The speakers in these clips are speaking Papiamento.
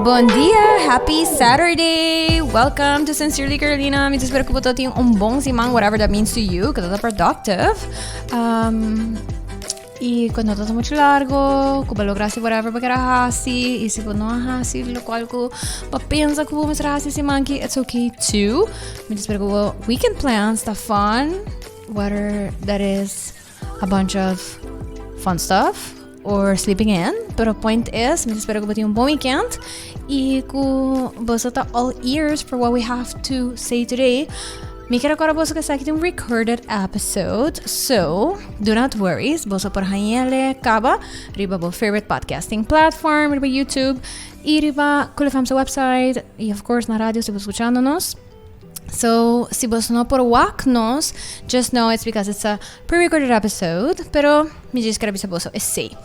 Bon dia, happy Saturday! Welcome to Sincerely Carolina. Mi ta spera ku bo tin un bon siman, whatever that means to you, ku ta productive. I ku no ta mucho largo, ku bo logra hasi whatever bo kere hasi, i si bo no a hasi lokual ku bo pensa ku bo mester hasi siman aki, it's okay too. Mi ta spera ku bo weekend plans ta fun, whether that is a bunch of fun stuff or sleeping in. Pero point is, mi ta spera ku bo tin un bon weekend i ku boso ta all ears for what we have to say today. Mi quiero recorda boso que esaki ta un recorded episode, so do not worry, boso por hañele caba riba bo favorite podcasting platform, riba YouTube y riba Cool FM's website y of course na radio si bo escuchándonos. So, si boso no por wak nos, just know it's because it's a pre-recorded episode, pero mi djis quiere bisa boso esey.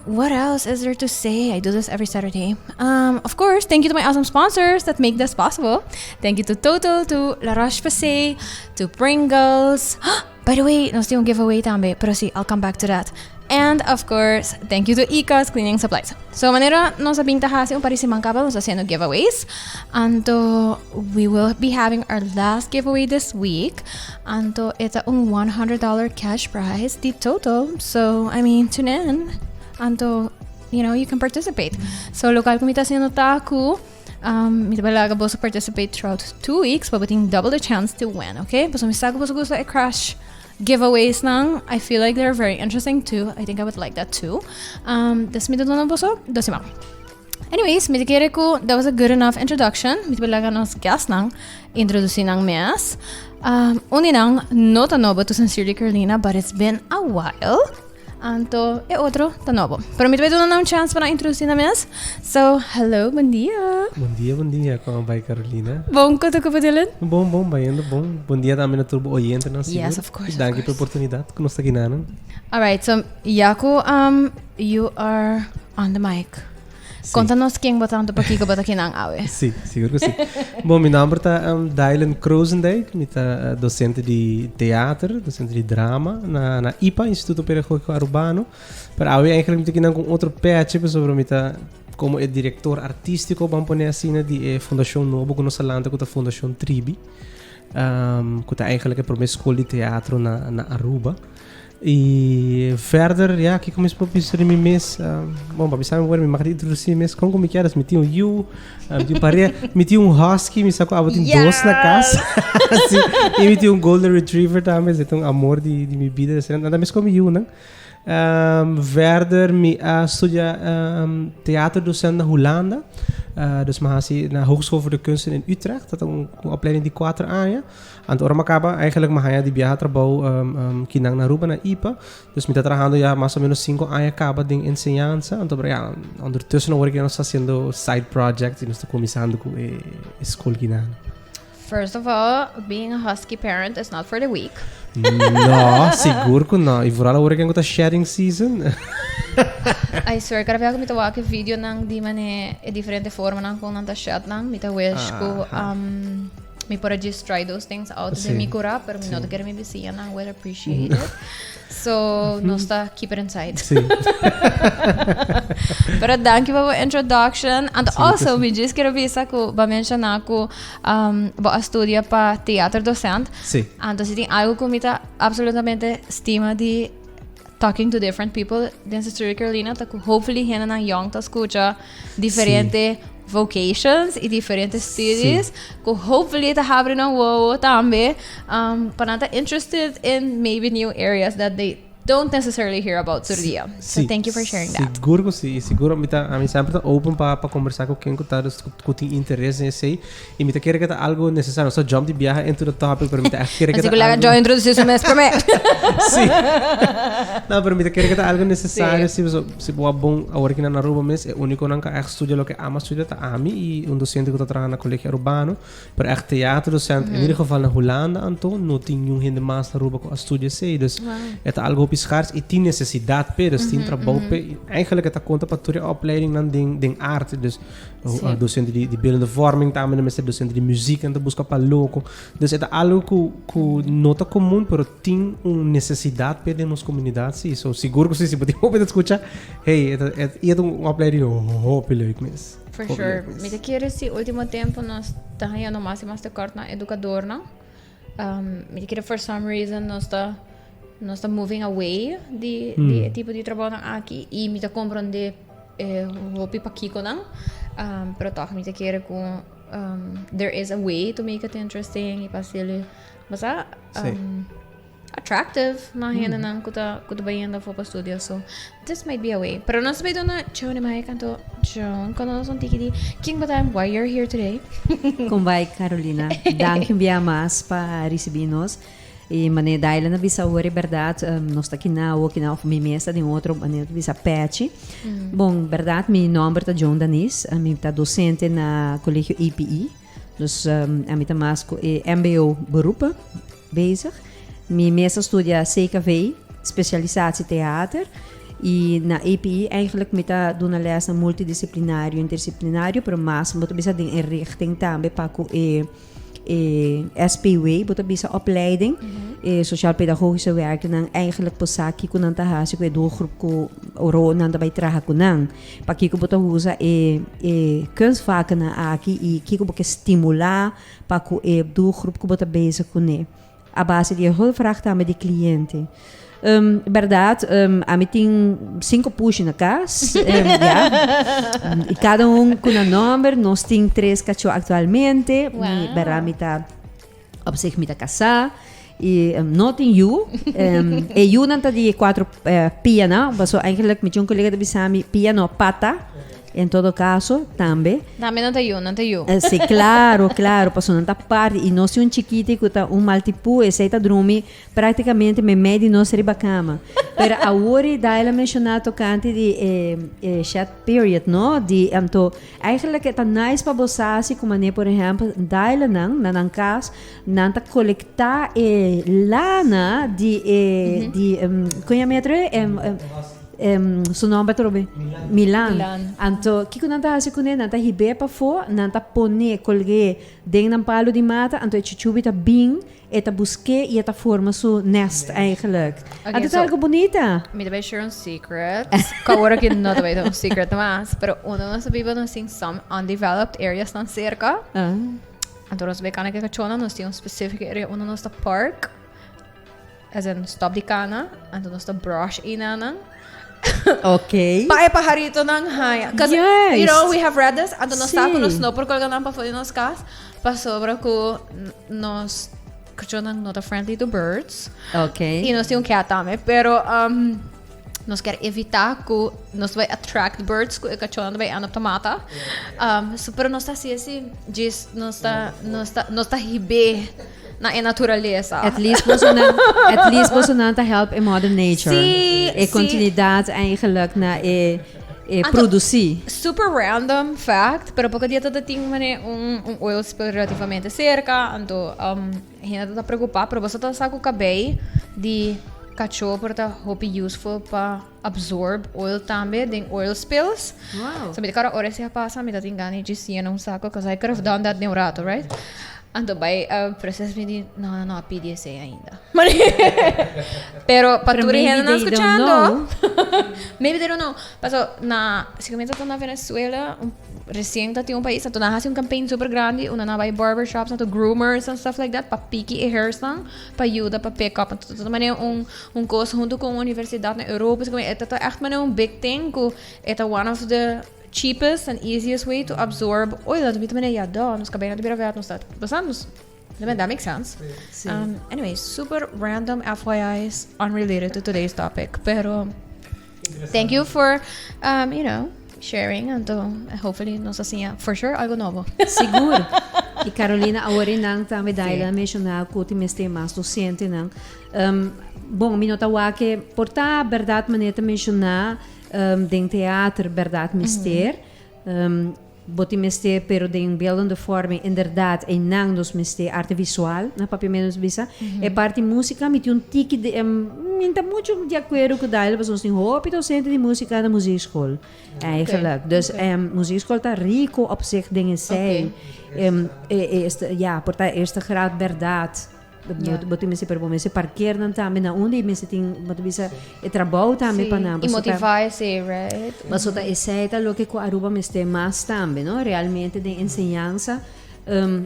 What else is there to say? I do this every Saturday. Of course, thank you to my awesome sponsors that make this possible. Thank you to Total, to La Roche-Posay, to Pringles. By the way, nos tin un giveaway tambe, pero sí, I'll come back to that. And of course, thank you to Icas Cleaning Supplies. So, manera nos a bin ta hasi un par di siman caba, nos ta haciendo giveaways. Anto, we will be having our last giveaway this week. Anto, e ta un $100 cash prize di Total. So, I mean, tune in. Anto, you can participate. So, local ku mi ta haciendo ta ku, mi ta laga boso participate throughout 2 weeks, pa bo tin double the chance to win, okay? Paso mi sa ku boso gusta e cash giveaways nan. I feel like they're very interesting too. I think I would like that too. Dus mi ta duna boso 2 siman. Anyways, mi ta kere ku that was a good enough introduction. Mi ta laga nos guest nan introduci nan mes. Un di nan no ta nobo to Sincerely Carolina, but it's been a while. Anto e otro ta nobo. Pero mi ta duna nan un chance pa introduci nan mes. So, hello, bon dia. Bon dia, bon dia. Con ta bay, Carolina? Bon, con ta cu Dylan? Bon, bon, bayendo bon. Bon dia tambe na tur oyente nan. Yes, of course. Dank je of pa e oportunidad cu nos ta aki nan. All right, so Jaco, you are on the mic. Conta nos ken bo ta anto pakico bo ta akinan awe. Si, sigur cu si. Bon, mi nomber ta Dylan Krozendijk. Mi ta docente di teater, docente di drama na IPA, Instituto Pedagogico Arubano. Pero awe eigenlijk mi ta akinan cu otro petje, pasobra mi ta como e director artistico, ban pone asina, di e fundacion nobo cu nos a lanta, cu ta Fundacion Tribi. Cu ta eigenlijk e prome school di teatro na Aruba. Y verder, ja, kico mi por bisa di mi mes? Bon, pa bisa mi mi mag di introduci mi mes con mi kier. Mi tin un yiu, mi tin un pareha, mi tin un husky, mi sa cu abo tin dos na cas. Si, y mi tin un golden retriever tambe, esey ta un amor di mi bida. Nan ta mes con mi yiunan. Verder, mi a studia theaterdocent na Hulanda. Dus mi a haci na Hogeschool voor de Kunsten in Utrecht. Dat ta un opleiding di 4 aña. Anto ora mi a caba, eigenlijk mi a haya di biaha trabou kinan na Aruba na IPA. Dus mi ta trahando ya mas o menos 5 aña caba den enseñansa. Anto, pero ja, ondertussen awor cu nos ta haciendo side projects y nos ta cuminsando cu e school kinan. First of all, being a husky parent is not for the weak. No, sigur cu no. Y vooral awor cu ta shedding season. I swear, cada vez cu mi ta wak video nan di mane e diferente forma nan con nan ta shed nan, mi ta wish cu mi por just try those things out den mi cura, pero mi no ta kere mi bisiña nan will appreciate it. So, nos ta keep it inside. Pero dank je pa e introduction. And also, mi just kier bisa cu bo a menciona cu bo a studia pa theaterdocent. Anto si tin algo cu mi ta absolutamente stima di talking to different people den Sincerely Carolina, ta cu hopefully hende nan young ta scucha diferente vocations y diferente studies cu hopefully ta habri nan wowo tambe pa nan ta interested in maybe new areas that they don't necessarily hear about tur dia. So thank you for sharing that. Sigur cu si, sigur mi ta, ami semper ta open pa conversa cu ken cu ta dus cu tin interes den esey y mi ta kere cu ta algo necesario. No sa jump di biaha into the topic, pero mi ta echt kere cu Así ta cu laga algo Joy introduci su mes prome. Si. No, pero mi ta kere cu ta algo necesario. Si, so, si bo a bon awor aki na Aruba mes, e uniconan cu echt studia loke ama studia ta ami y un docente cu ta traha na Colegio Arubano. Pero echt theaterdocent, in ieder geval na Hulanda anto, no tin niun hende mas na Aruba cu a studia esey. Dus e ta algo hopi schaars y tin necesidad p'e, dus tin trabou p'e. Y eigenlijk e ta conta pa tur e opleidingnan den arte. Dus docente di beeldende vorming tambe nan mester, docente di muziek nan ta busca pa loco. Dus e ta algo cu no ta comun, pero tin un necesidad p'e den nos comunidad, si. So sigur cu si, si bo tin hopi ta scucha, hey, e ta, e ta un opleiding hopi leuk mes. For sure. Mi ta kere si ultimo tempo nos ta hañando mas y mas tekort na educadornan. Mi ta kere for some reason nos ta nos ta moving away di di e tipo di trabounan aki y mi ta comprende e hopi pakikonan. Pero toch mi ta kere ku there is a way to make it interesting y pa haci'el basa attractive na hendenan ku ta ku ta bayendo afó pa studia so this might be a way. Pero nos ta bay duna Joan e mic anto Joan konta nos un tiki di ken bo ta and why you're here today. Kon bai Carolina? Danki un bia mas pa ricibi nos. Y manera Dylan a bisa awor e berdad nos ta kina awor kina of mi mes ta den otro manera ta bisa pechi. Bon berdad mi nomber ta Joan Danis mi ta docente na colegio EPE. Dus ami ta mas cu e mbo beroepen bezig. Mi mes a studia CKV, specialisatie theater. Y na EPI eigenlijk mi ta duna les na multidisciplinario, interdisciplinario, pero mas bo ta bisa den e richting tambe pa cu e e SPW, bo ta bisa opleiding, e sociaal pedagogische werkennan eigenlijk por sa kico nan ta haci cu e doelgroep cu oro nan ta bay traha cu nan. Pakico bo ta usa e e kunstvakennan aki y kico bo ke stimula pa ku e doelgroep ku bo ta bezig kuné a base di e hulpvraag tambe di kliente. Bèrdat ami tin sinku pushi na kas ya i kada un ku nan nòmber. Nos tin tres kachó aktualmente. Mi bèrdat mi ta op zich mi ta kasá i no tin yu. E yunan ta di e kuatro pianan pasobra eigenlijk mi tin un kolega ta bisa mi pia no pata. En todo caso, tambe. Tambe nan ta yu, nan ta yu. Si, claro, claro, pasobra nan ta parti. I nos tin un chikiti cu ta un maltipú, esey ta drumi practicamente meimei di nos riba cama. Pero awor e Daila menciona tocante di e, e shed period, no? Di, anto, eigenlijk e ta nice pa bo sa si cu mane, por ehempel, Daila nan, na nan cas, nan ta colecta e lana di e, di, con yama e otro? Su nomber atrobe? Milan. Milan. Anto, kiko nan ta hasi kuné? Nan ta hib'é pafó, nan ta pon'é, kolg'é den nan palu di mata, anto e chuchubi ta bin, e ta busk'é i e ta forma su nest eigenlijk. Ok, Anto ta so, algu bunita. Mi ta bai share un secret. Ku awor aki no ta bai ta un secret mas, pero unda nos ta biba nos tin some undeveloped areas nan serka. Ah. Anto nos bai kana ku e kachónan, nos tin un specific area unda nos ta park. As in stop di cana, anto nos ta brush enanan. Ok. Pa e pajaritonan haña. Cause, you know, we have read this. Anto nos sa cu nos no por colga nan pafó di nos cas. Pasobra cu nos cachonan no ta friendly to birds. Ok. Y nos tin un cat tambe. Pero um, nos kier evita cu nos bay attract birds cu e cachonan ta bay end up ta mata. Um, so, pero nos ta haci así. Djis nos ta, nos ta, nos ta hib'é. Na e naturalesa. At least bosonan, at least bosonan ta help e mother nature. Sí, E sí. continuidad eigenlijk na e, e Anto, produci. Super random fact, pero poco dia tata tin mane un, un oil spill relativamente cerca, anto um, hende ta preocupa, pero boso ta sa cu cabey di cacho por ta hopi useful pa absorb oil tambe den oil spills. Wow. So mi ta cara ora esei a pasa, mi ta tin gana di djis yena un saco, cause I could have done that den un rato, right? Anto bai proces mi di no no no a pidi esei ainda. Pero pa Pero tur e maybe hendenan they don't scuchando know. maybe they don't know. Paso na si comienza ta na Venezuela un recien ta tin un pais anto nan haci un campaign super grandi unda nan bai barber shops anto groomers and stuff like that pa piki e hairs nan pa yuda pa pick up. Anto ta manera un un cos hunto cu un universidad na Europa e ta echt manera un big thing cu e ta one of the Cheapest and easiest way to absorb oil. Anto mi ta manera, ya duh, nos cabei no ta bira vet, nos ta, basta nos, that makes sense. Sí. Anyway, super random FYI's unrelated to today's topic, pero thank you for, you know, sharing. Anto hopefully nos a siña for sure algo nobo. Sigur. Y Carolina, awor e nan tambe Daila a menciona cu tin mester mas docentenan. Bon, mi no ta wak e por ta berdad manera ta menciona, Den teater berdad mester. Bo tin mester pero den beeldende vorming inderdaad einan nos mester arte visual na papiamento nos bisa. E parti musica mi tin un tiki di mi ta mucho di acuerdo cu Daila pasobra nos tin hopi docente di musica na muziekschool eigenlijk. Dus muziekschool ta rico op zich den esey. Ya por ta eerste graad berdad. Bo tin mester, pero bo mester parkeer nan tambe na unda y mester tin, bo ta bisa, e trabou tambe pa nan. Y motiva esey, right? Pasobra ta esey ta loke cu Aruba mester mas tambe, no? Realmente den enseñansa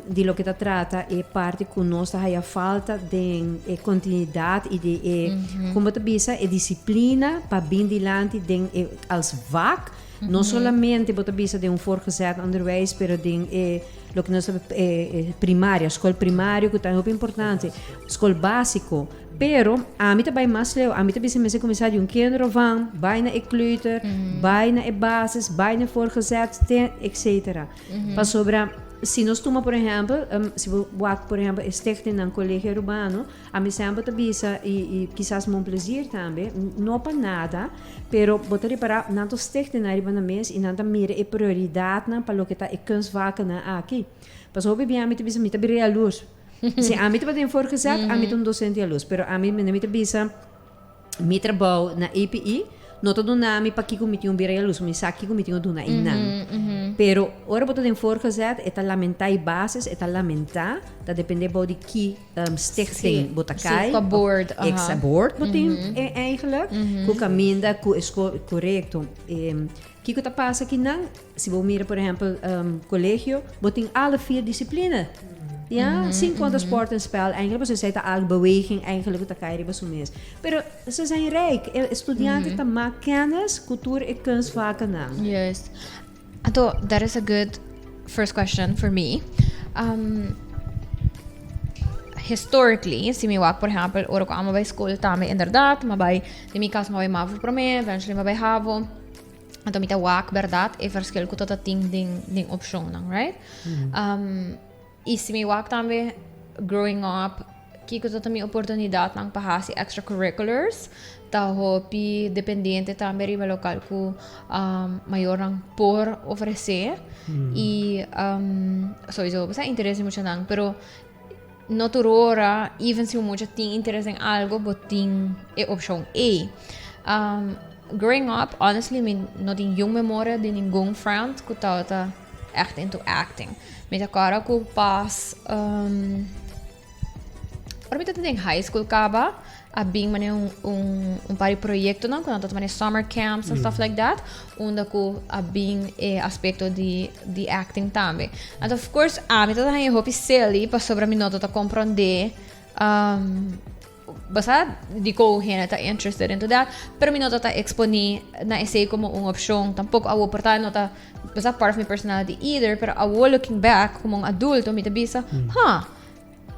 di loke ta trata e parti cu nos ta haya falta den e continuidad y di e, con bo ta bisa, e disciplina pa bin dilanti den e als vak. No solamente bo ta bisa den un voortgezet onderwijs, pero den e loke nos ta e primaria, skol primario ku ta hopi importante, skol básiko. Pero ami ta bai mas leu, ami ta bisa mester kuminsá di un kinderopvang, bai na e kleuter, bai na e basis, bai na e voortgezet, te etcetera. Pasobra si nos tuma por ehèmpel, si bo wak por ehèmpel e stichtingnan Colegio Arubano, Ami semper ta bisa y y kisas mon plezier tambe, no pa nada, pero bo ta ripara nan ta sticht nan riba nan mes y nan ta mira e prioridadnan pa loke ta e kunstvakennan aki. Pasobra hopi bia ami ta bisa mi ta bira jaloers. Si ami tabata den voorgezet, ami ta un docente jaloers, pero ami mi ta bisa Mi trabou na APE no ta duna mi pakiko mi tin un bira yalus, mi sa kiko mi tin un duna einan. Pero ora bo ta den voorgezet, e ta lamentá e basis, e ta lamentá, ta dependé bou di ki stichting bo ta kai. Sí, qua board. Exa board bo tin eigenlijk, ku kaminda ku e skol, korekto. Kiko ta pasa akinan? Si bo mira por ehempel colegio, bo tin alle vier disciplina. Ja, sin conta sport en spel eigenlijk, pasobra esei ta algo beweging eigenlijk ku ta kai riba su mes. Pero ze zijn rijk, e studiante ta mak kennis ku tur e kunstvakennan. Juist. Anto, that is a good first question for me. Um, historically, si mi wak por ehempel, ora ku amo bai school tambe inderdaad, ma bai, den mi cas ma bai mavo prome, eventually ma bai havo. Anto mi ta wak berdad e verschil ku ta ta tin den den opshonnan, right? Um, i si mi wak tambe growing up, kiko ta ta mi oportunidatnan pa hasi extracurriculars, ta hopi dependiente tambe riba lokal ku um, mayornan por ofresé. I um, sowieso, bo sa interes di muchanan, pero no tur ora, even si un mucha tin interes den algo, bo tin e opshon ei. Um, growing up, honestly, mi no tin jong memoria di ningun friend ku tabata echt into acting. Mi ta kòrda ku pas, um, ora mi tabata den high school kaba, a bin manera un, un, un par di proyectonan ku nan tabata manera summer camps and stuff like that, unda ku a bin e aspecto di, di acting tambe. And of course, ami tabata haña hopi silly pasobra mi no tabata comprende, um, basa dikon hende ta interested into that, pero mi no tabata exponi na esei como un opcion tampoco. Awo por ta no ta, basa part of mi personality either, pero awo looking back como un adulto mi ta bisa, huh,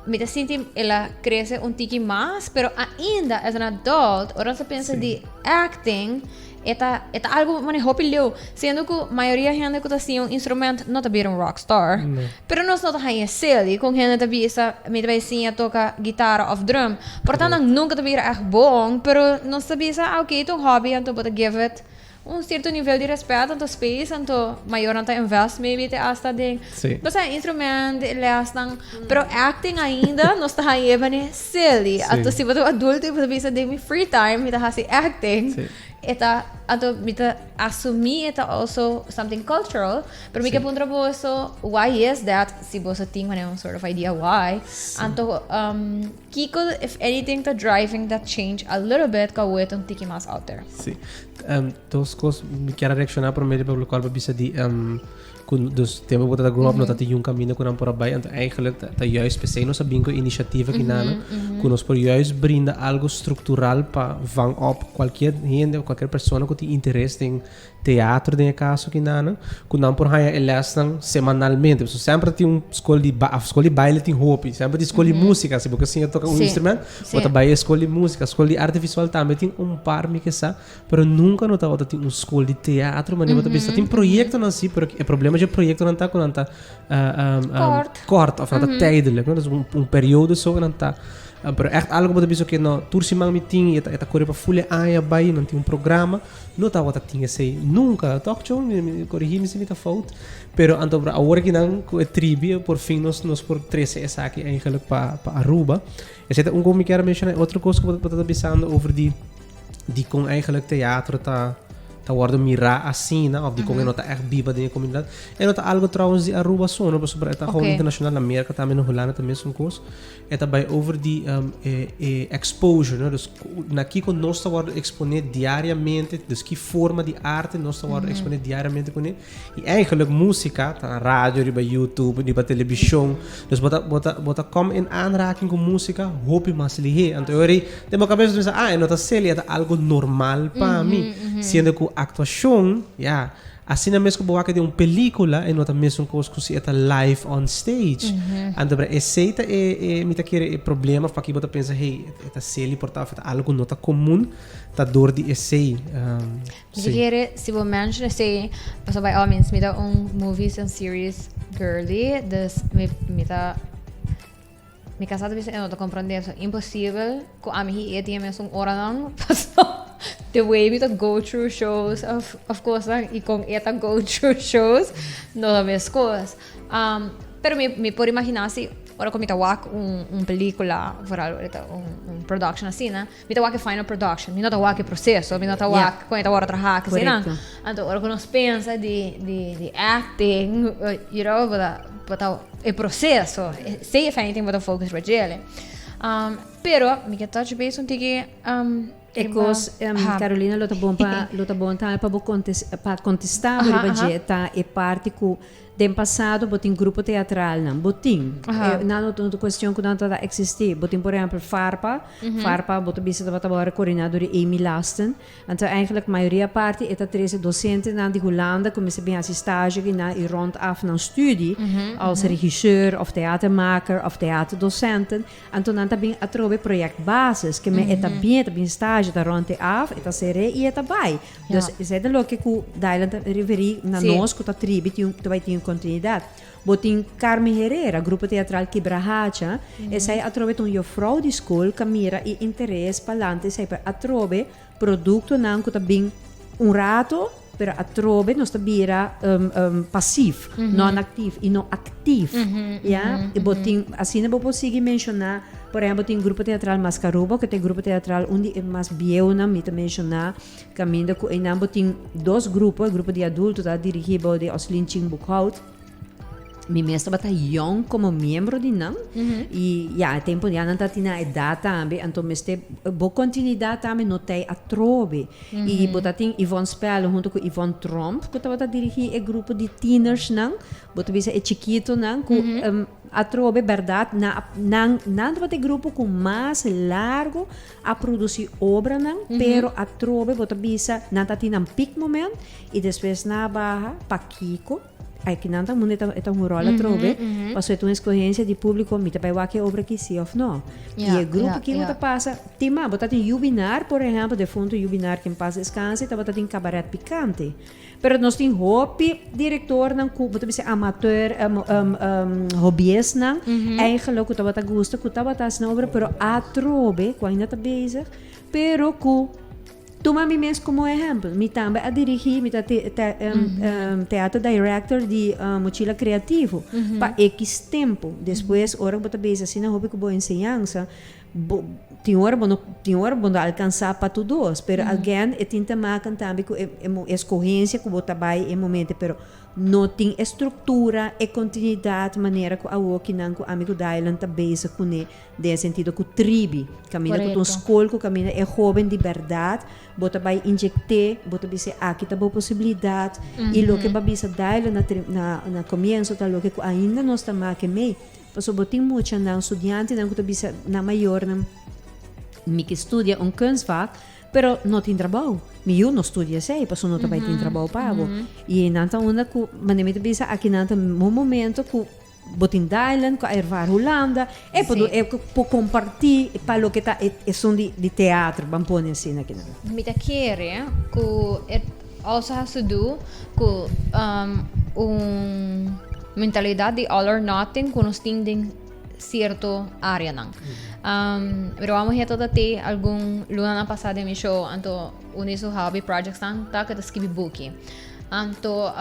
Mi ta sinti el a crece un tiki mas, pero ainda as an adult, ora nos ta pensa di acting, e ta, e ta algo mane hopi leu. Siendo cu mayoria hende cu ta siña un instrument no ta bira un rockstar. No. Pero nos no ta haña silly con hende ta bisa mi ta bay siña toca guitara of drum. Por ta nan nunca ta bira echt bon, pero nos ta bisa, ah, ok, ta un hobby, anto bo ta give it un cierto nivel di respet anto space anto mayornan ta invest maybe te hasta den Sí. bo sa instrument e lesnan pero acting ainda nos ta hañ'e bane silly Sí. anto si bo ta un adulto y bo ta bisa den mi free time mi ta haci acting Sí. e ta anto mi ta asumi e ta also something cultural pero mi Sí. ke puntra boso why is that si boso tin manera un sort of idea why anto um, kiko if anything ta driving that change a little bit ku awor e ta un tiki mas out there. Sí. Um, dos cos mi kier a reacciona prome riba locual bo bisa di um, cu dus tempo bo ta grow up no ta tin un camino cu nan por a bay anto eigenlijk ta, ta juist pesey nos a bin cu iniciativa ki nana cu nos por juist brinda algo structural pa vang op cualkier hende of cualkier persona cu tin interes den teatro den e caso ki nana cu nan por haya e lesnan semanalmente pasobra semper tin un scol di ba scol di baile tin hopi semper tin scol di musica si bo ke siña toca un instrument bo ta bay e scol di musica scol di arte visual tambe tin un par mi ke sa pero nunca no tabata tin un scol di teatro manera bo ta bisa tin proyectonan si pero e problema dje proyectonan ta cu nan ta Kort. kort of nan ta tijdelijk no dus un periodo so nan ta pero echt algo bo ta bisa oke no tur siman mi tin y e ta core pa ful e aña bay nan tin un programa No tabata tin esei nunca, toch John? Mi, mi, corrigi mi si mi ta fout. Pero anto awor aki nan cu e tribi, por fin nos, nos por trece esaki eigenlijk pa, pa Aruba. Esei ta un cosa mi kier menciona. Otro cosa cu bo ta bisando over di, di con eigenlijk teatro ta, ta wòrdu mirá asina òf dikon e no ta ègt biba den e komunidat. E no ta algu trouwens di Aruba so no, pasobra e ta gewoon internashonal. Na Merka tambe, na Hulanda ta mesun kos. E ta bai over di e e exposure no, dus na kiko nos ta wòrdu eksponé diariamente, dus ki forma di arte nos ta wòrdu eksponé diariamente kuné. I eigenlijk músika ta na radio, riba YouTube, riba televishon. Dus bo ta bo ta bo ta kom in aanraking ku músika hopi mas lihé. Anto e ora ei den bo kabes bo ta pensa, ah e no ta seli, e ta algu normal pa mi. Siendo ku aktuashon, ya, asina mes ku bo wak den un pelíkula e no ta mesun kos ku si e ta live on stage. Anto bra esei ta e e mi ta kere e problema of paki bo ta pensa, hey, e ta seli por ta of e ta algu ku no ta komun, ta dor di esei. Mi ta kere si bo mention esei, pasobra by all means mi ta un movies and series girly, dus mi mi ta mi casa ta bisa e no ta comprende so imposibel cu ami hi e tin e mesun oranan paso the way mi ta go through shows of of cosnan y con e ta go through shows no ta mescos. Pero mi mi por imagina si ora cu mi ta wak un un pelicula vooral ora ta un un production asina. Mi ta wak e final production, mi no ta wak e proceso, mi no ta wak kon e ta wòrdu traha, ke asina. Anto ora ku nos pensa di di di acting, you know, bo ta bo ta e proceso, esei if anything bo ta focus riba djele. Pero mi ke touch base un tiki E kos, Carolina, lo ta bon pa lo ta bon tambe pa bo pa kontestá bo riba dje ta e parti ku Den pasado bo tin grupo teatralnan, bo tin. Nan no ta cuestion cu nan ta existi. Bo tin por ehempel Farpa, Farpa bo ta bisa tabata worde coordina door di Amy Lasten. Anto eigenlijk mayoria parti e ta trece docentenan di Hulanda cu mester bin haci stage aki nan y rond af nan studie als regisseur of theatermaker of theaterdocenten. Anto nan ta bin atrobe projectbasis, ke men e ta bin, e ta bin stage, e ta rond e af, e ta sere y e ta bay. Dus esei ta loke ku Dylan ta referí na nos ku ta tribi tin ta bai tin un kontinuidat. Bo tin Carmen Herrera, grupo teatral Kibrahacha, esei atrobe ta un jufrou di skol ku a mira e interes pa lanta esei pero atrobe produktonan ku ta bin un rato pero atrobe nos ta bira pasief, non aktief i no aktief, ya. I bo tin asina bo por sigui menshoná. Por ehempel tin grupo teatral Mascarubo ku ta e grupo teatral un di e mas bieunan mi ta menshoná. Kaminda ku einan bo tin dos grupo, e grupo di adulto ta dirigí bou di Oslin Chin Boekhout. Mi mes tabata yong komo miembro di nan. I ya, e tempu ya nan ta tin nan edat tambe, anto mester bo kontinuidat tambe no ta ei atrobe. I bo ta tin Yvonne Spelle huntu ku Yvonne Tromp ku tabata dirigí e grupo di tienersnan, bo ta bisa e chikitonan ku atrobe bèrdat nan nan tabata e grupo ku mas largu A produci obranan, pero atrobe bo ta bisa nan ta tin nan peak moment y despues nan a baha. Pakico? Aki nan ta munde e ta un rol atrobe, pasobra e ta un escogencia di publico, mi ta bay wak e obra aki si of no. Y e grupo kico ta pasa, tin mas, bo ta tin Jubinar por ehempel, defunto Jubinar ken pas descanse, tabata tin Cabaret Picante. Pero nos tin hopi directornan cu bo ta bisa amateur, hobbyistnan, eigenlijk cu tabata gusta, cu tabata haci nan obra, pero atrobe, cu ainda ta bezig, pero cu tuma mi mes como ehempel, mi tambe a dirigi, mi ta theater director di Mochila Creativo pa X tempo. Despues ora cu bo ta bezig asina hopi cu bo enseñansa, Bo tin ora bo no tin ora bo no alcansa pa tur dos, pero again e tin te maken tambe cu e e escogencia cu bo ta bay e momento, pero no tin e structura, e continuidad manera cu awokinan cu ami cu Dylan ta bezig cune den e sentido cu tribi, caminda cu ta un scol cu caminda e hoben di berdad bo ta bay inyecte, bo ta bisa aki ta bo posibilidad y loke bo a bisa Dylan na na na comienzo ta loke cu ainda nos ta make mey. Pasobra bo tin muchanan, studiantenan ku ta bisa nan mayornan, Mi ke studia un kunstvak, pero no tin trabou. Mi yu no studia esei, pasobra no ta bai tin trabou pa bo. I nan ta unda ku, manera mi ta bisa, aki nan ta un momento ku bo tin Dylan ku a ervaar Hulanda, e por e por kompartí pa loke ta esun di teatro, ban pone asina akinan. Mi ta kere ku e also has to do ku un mentalidad di all or nothing ku nos tin den cierto areanan. Pero vamos a ta te algun lunanan pasá den mi show, anto un di su hobby projects nan ta ku ta skibi buki. Anto.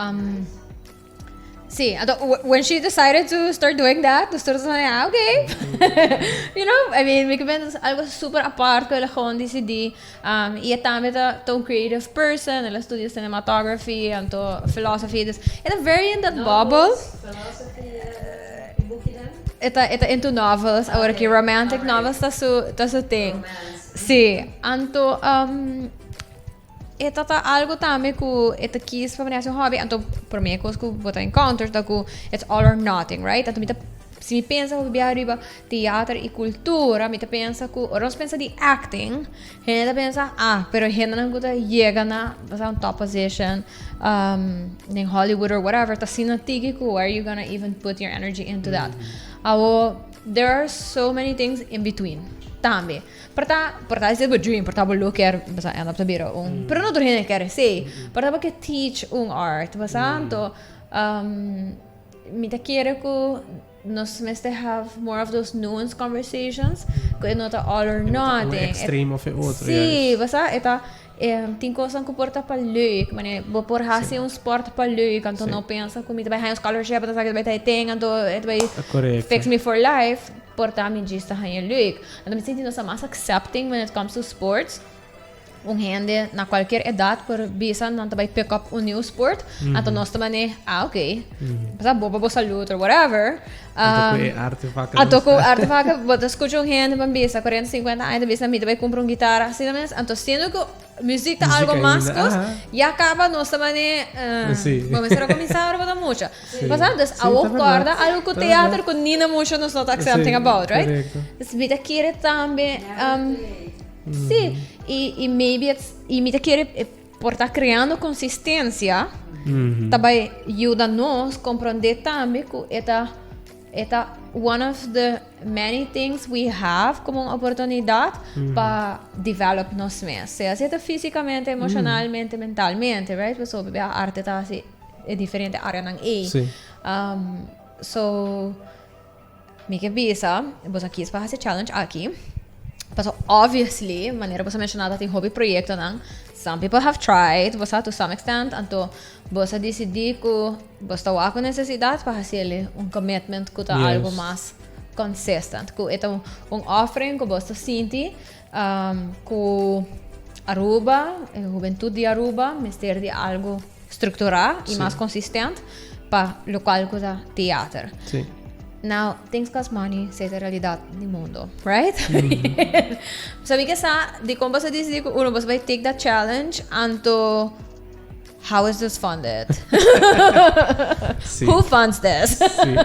Sí, anto when she decided to start doing that, dus tur ah, okay. I mean, mi ben algo super apart ku el a gewoon decidí. I e tambe ta ta un creative person, el a studia cinematography, anto philosophy, dus e ta very in that bubble. Philosophy, e bukinan? E ta into novels, awor aki romantic novels ta su thing. Romance. Sí, anto e ta ta algo tambe ku e ta kies pa hasi un hobby, anto promé kos ku bo ta encounter ta ku it's all or nothing, right? Anto mi ta, si mi pensa hopi bia riba teater i kultura, mi ta pensa ku ora nos pensa di acting, hende ta pensa, ah, pero hendenan ku ta yega na basa un top position den Hollywood or whatever ta asina tiki ku where you gonna even put your energy into that? Awo, there are so many things in between tambe. Por ta esei bo dream, por ta bo lo kier basa end up ta bira un, pero no tur hende kier esei. Por ta bo ke teach un art, basa anto mi ta kere ku nos mester have more of those nuanced conversations, ku e no ta all or Un nothing. Extremo of e otro. Sí, basa e ta tin kosnan ku por ta pa leuk, manera bo por hasi un sport pa leuk, anto no pensa ku mi ta bai haña un scholarship, anto esaki ta bai ta e ting, anto e ta bai fix me for life. Por ta mi djis ta haña leuk. Anto mi sinti nos ta mas accepting when it comes to sports. Un hende na cualkier edad por bisa nan ta bai pick up un new sport. Anto nos ta mane, ah, ok. Basa bo pa bo salud or whatever. Anto ku e artefact. Anto ku artefact, bo ta scucha un hende pan bisa 40, 50 aña ta bisa mi ta bai cumpra un guitarra asina mes. Anto siendo ku muziek ta algo mas kos, ya kaba nos ta mane, bo mester a kuminsá ora bo ta mucha. Pasá? Dus awor kòrda algo ku teater ku nina mucha nos no ta accepting about, right? Dus mi ta kere tambe, sí, i maybe it's, i mi ta kere por ta kreando konsistensia ta bai yuda nos komprondé tambe ku e ta e ta one of the many things we have como un oportunidad pa develop nos mes. Sea si ta físicamente, emocionalmente, mentalmente, right? Pasobra bia arte ta hasi e diferente areanan ei. So, mi ke bisa, boso a kies pa hasi challenge aki. Paso obviously, manera boso a menshoná ta tin hopi proyektonan. Some people have tried, boso to some extent, anto boso a disidí ku boso ta wak ku nesesidat pa hasi el un commitment ku ta algo mas consistent. Ku e ta un offering ku boso ta sinti ku Aruba, e hubentut di Aruba mester di algo strukturá i mas konsistent pa lokual ku ta teater. Now, things cost money, esei ta realidat di mundo, right? So mi ke sa dikon boso a disidí ku uno boso bai take that challenge, anto how is this funded? Who funds this? Sí.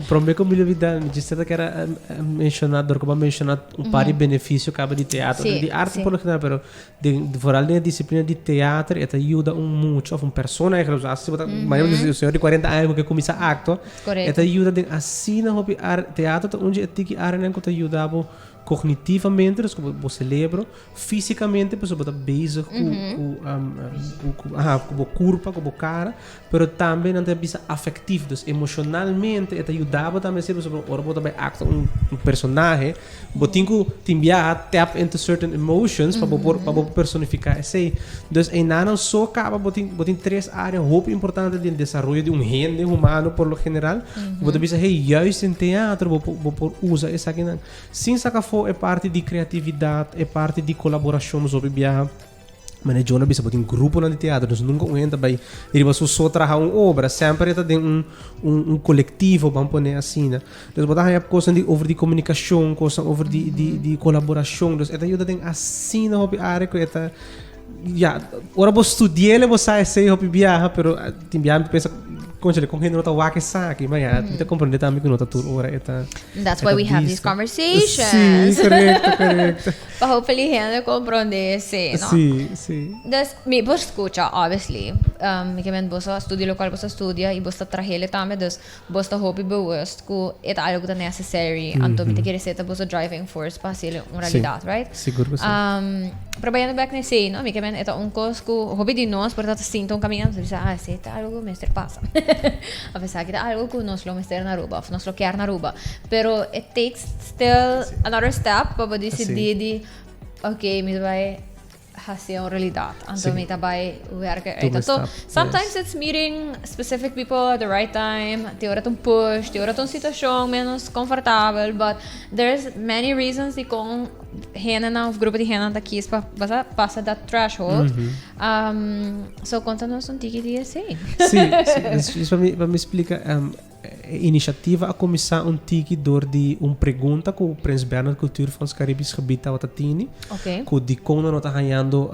Promé ku mi lubidá, mi djis ta kere menshoná, dor ku bo a menshoná un par di benefisio kaba di teatro, di arte por lo general, pero den, vooral den e disiplina di teater, e ta yuda un mucha of un persona eigenlijk, so si bo ta, manera bo un señor di 40 aña ku ke kuminsá aktua, e ta yuda den asina hopi ar, teatro ta un dje e tiki areanan ku ta yuda bo kognitivamente, dus ku bo selebro, Físicamente pasobra bo ta bezig ku ku ku ku aha ku bo kurpa ku bo kara pero tambe nan ta bisa afektief dus emoshonalmente e ta yuda bo tambe si pasobra ora bo ta bai aktua un un personahe bo tin ku tin biaha tap into certain emotions pa bo por pa bo por personifiká esei dus einan nan so kaba bo tin bo tin tres área hopi importante den desaroyo di un hende humano por lo general bo ta bisa hey juist den teatro bo por bo por usa esakinan. Sin saca afó e parti di creatividad, e parti di colaboracion nos hopi biaha. Mane John a bisa bo tin gruponan di teatro, dus nunca un hende ta bay riba su so traha un obra, semper e ta den un un un colectivo, ban pone asina. Dus bo ta haya cosnan di over di comunicacion, cosnan over di di di colaboracion, dus e ta yuda den asina hopi area cu e ta, ya, ora bo studi'el bo sa esey hopi biaha, pero tin biaha mi ta pensa, Conchale, con hende no ta wak esaki? Ma ya, mi ta comprende tambe cu no ta tur ora e ta. That's why we have these conversations. Sí, correcto, correcto. Pa hopefully hende comprende esey, no? Sí, sí. Dus, mi por scucha, obviously. Mi ke men boso a studia locual boso a studia y boso ta trahele tambe, dus boso ta hopi bewust cu e ta algo cu ta necessary, anto mi ta kere esey ta boso driving force pa haci'el un realidad, right? Sigur cu si. Pero bayendo bek na esey, no, mi ke men e ta un cos cu hopi di nos por ta ta sinta un caminda, nos ta bisa, ah, esey ta algo cu mester pasa. Of esaki ta algo cu nos lo mester na Aruba, of nos lo kier na Aruba. Pero it takes still another step pa bo dicidi di, ok, mi ta bay. Haci un realidad. Anto mi ta bay werken uit. Anto sometimes it's meeting specific people at the right time. Te ora ta un push, te ora ta un situacion menos comfortabel, but there's many reasons di con hendenan of grupo di hendenan ta kies pa basa pasa that threshold. So conta nos un tiki di esey. Si, si. Dus pa mi splica, E inisiativa a kuminsá un tiki dor di un pregunta ku Prins Bernhard Cultuurfonds Caribisch Gebied tabata tini, ku dikon nan no ta hañando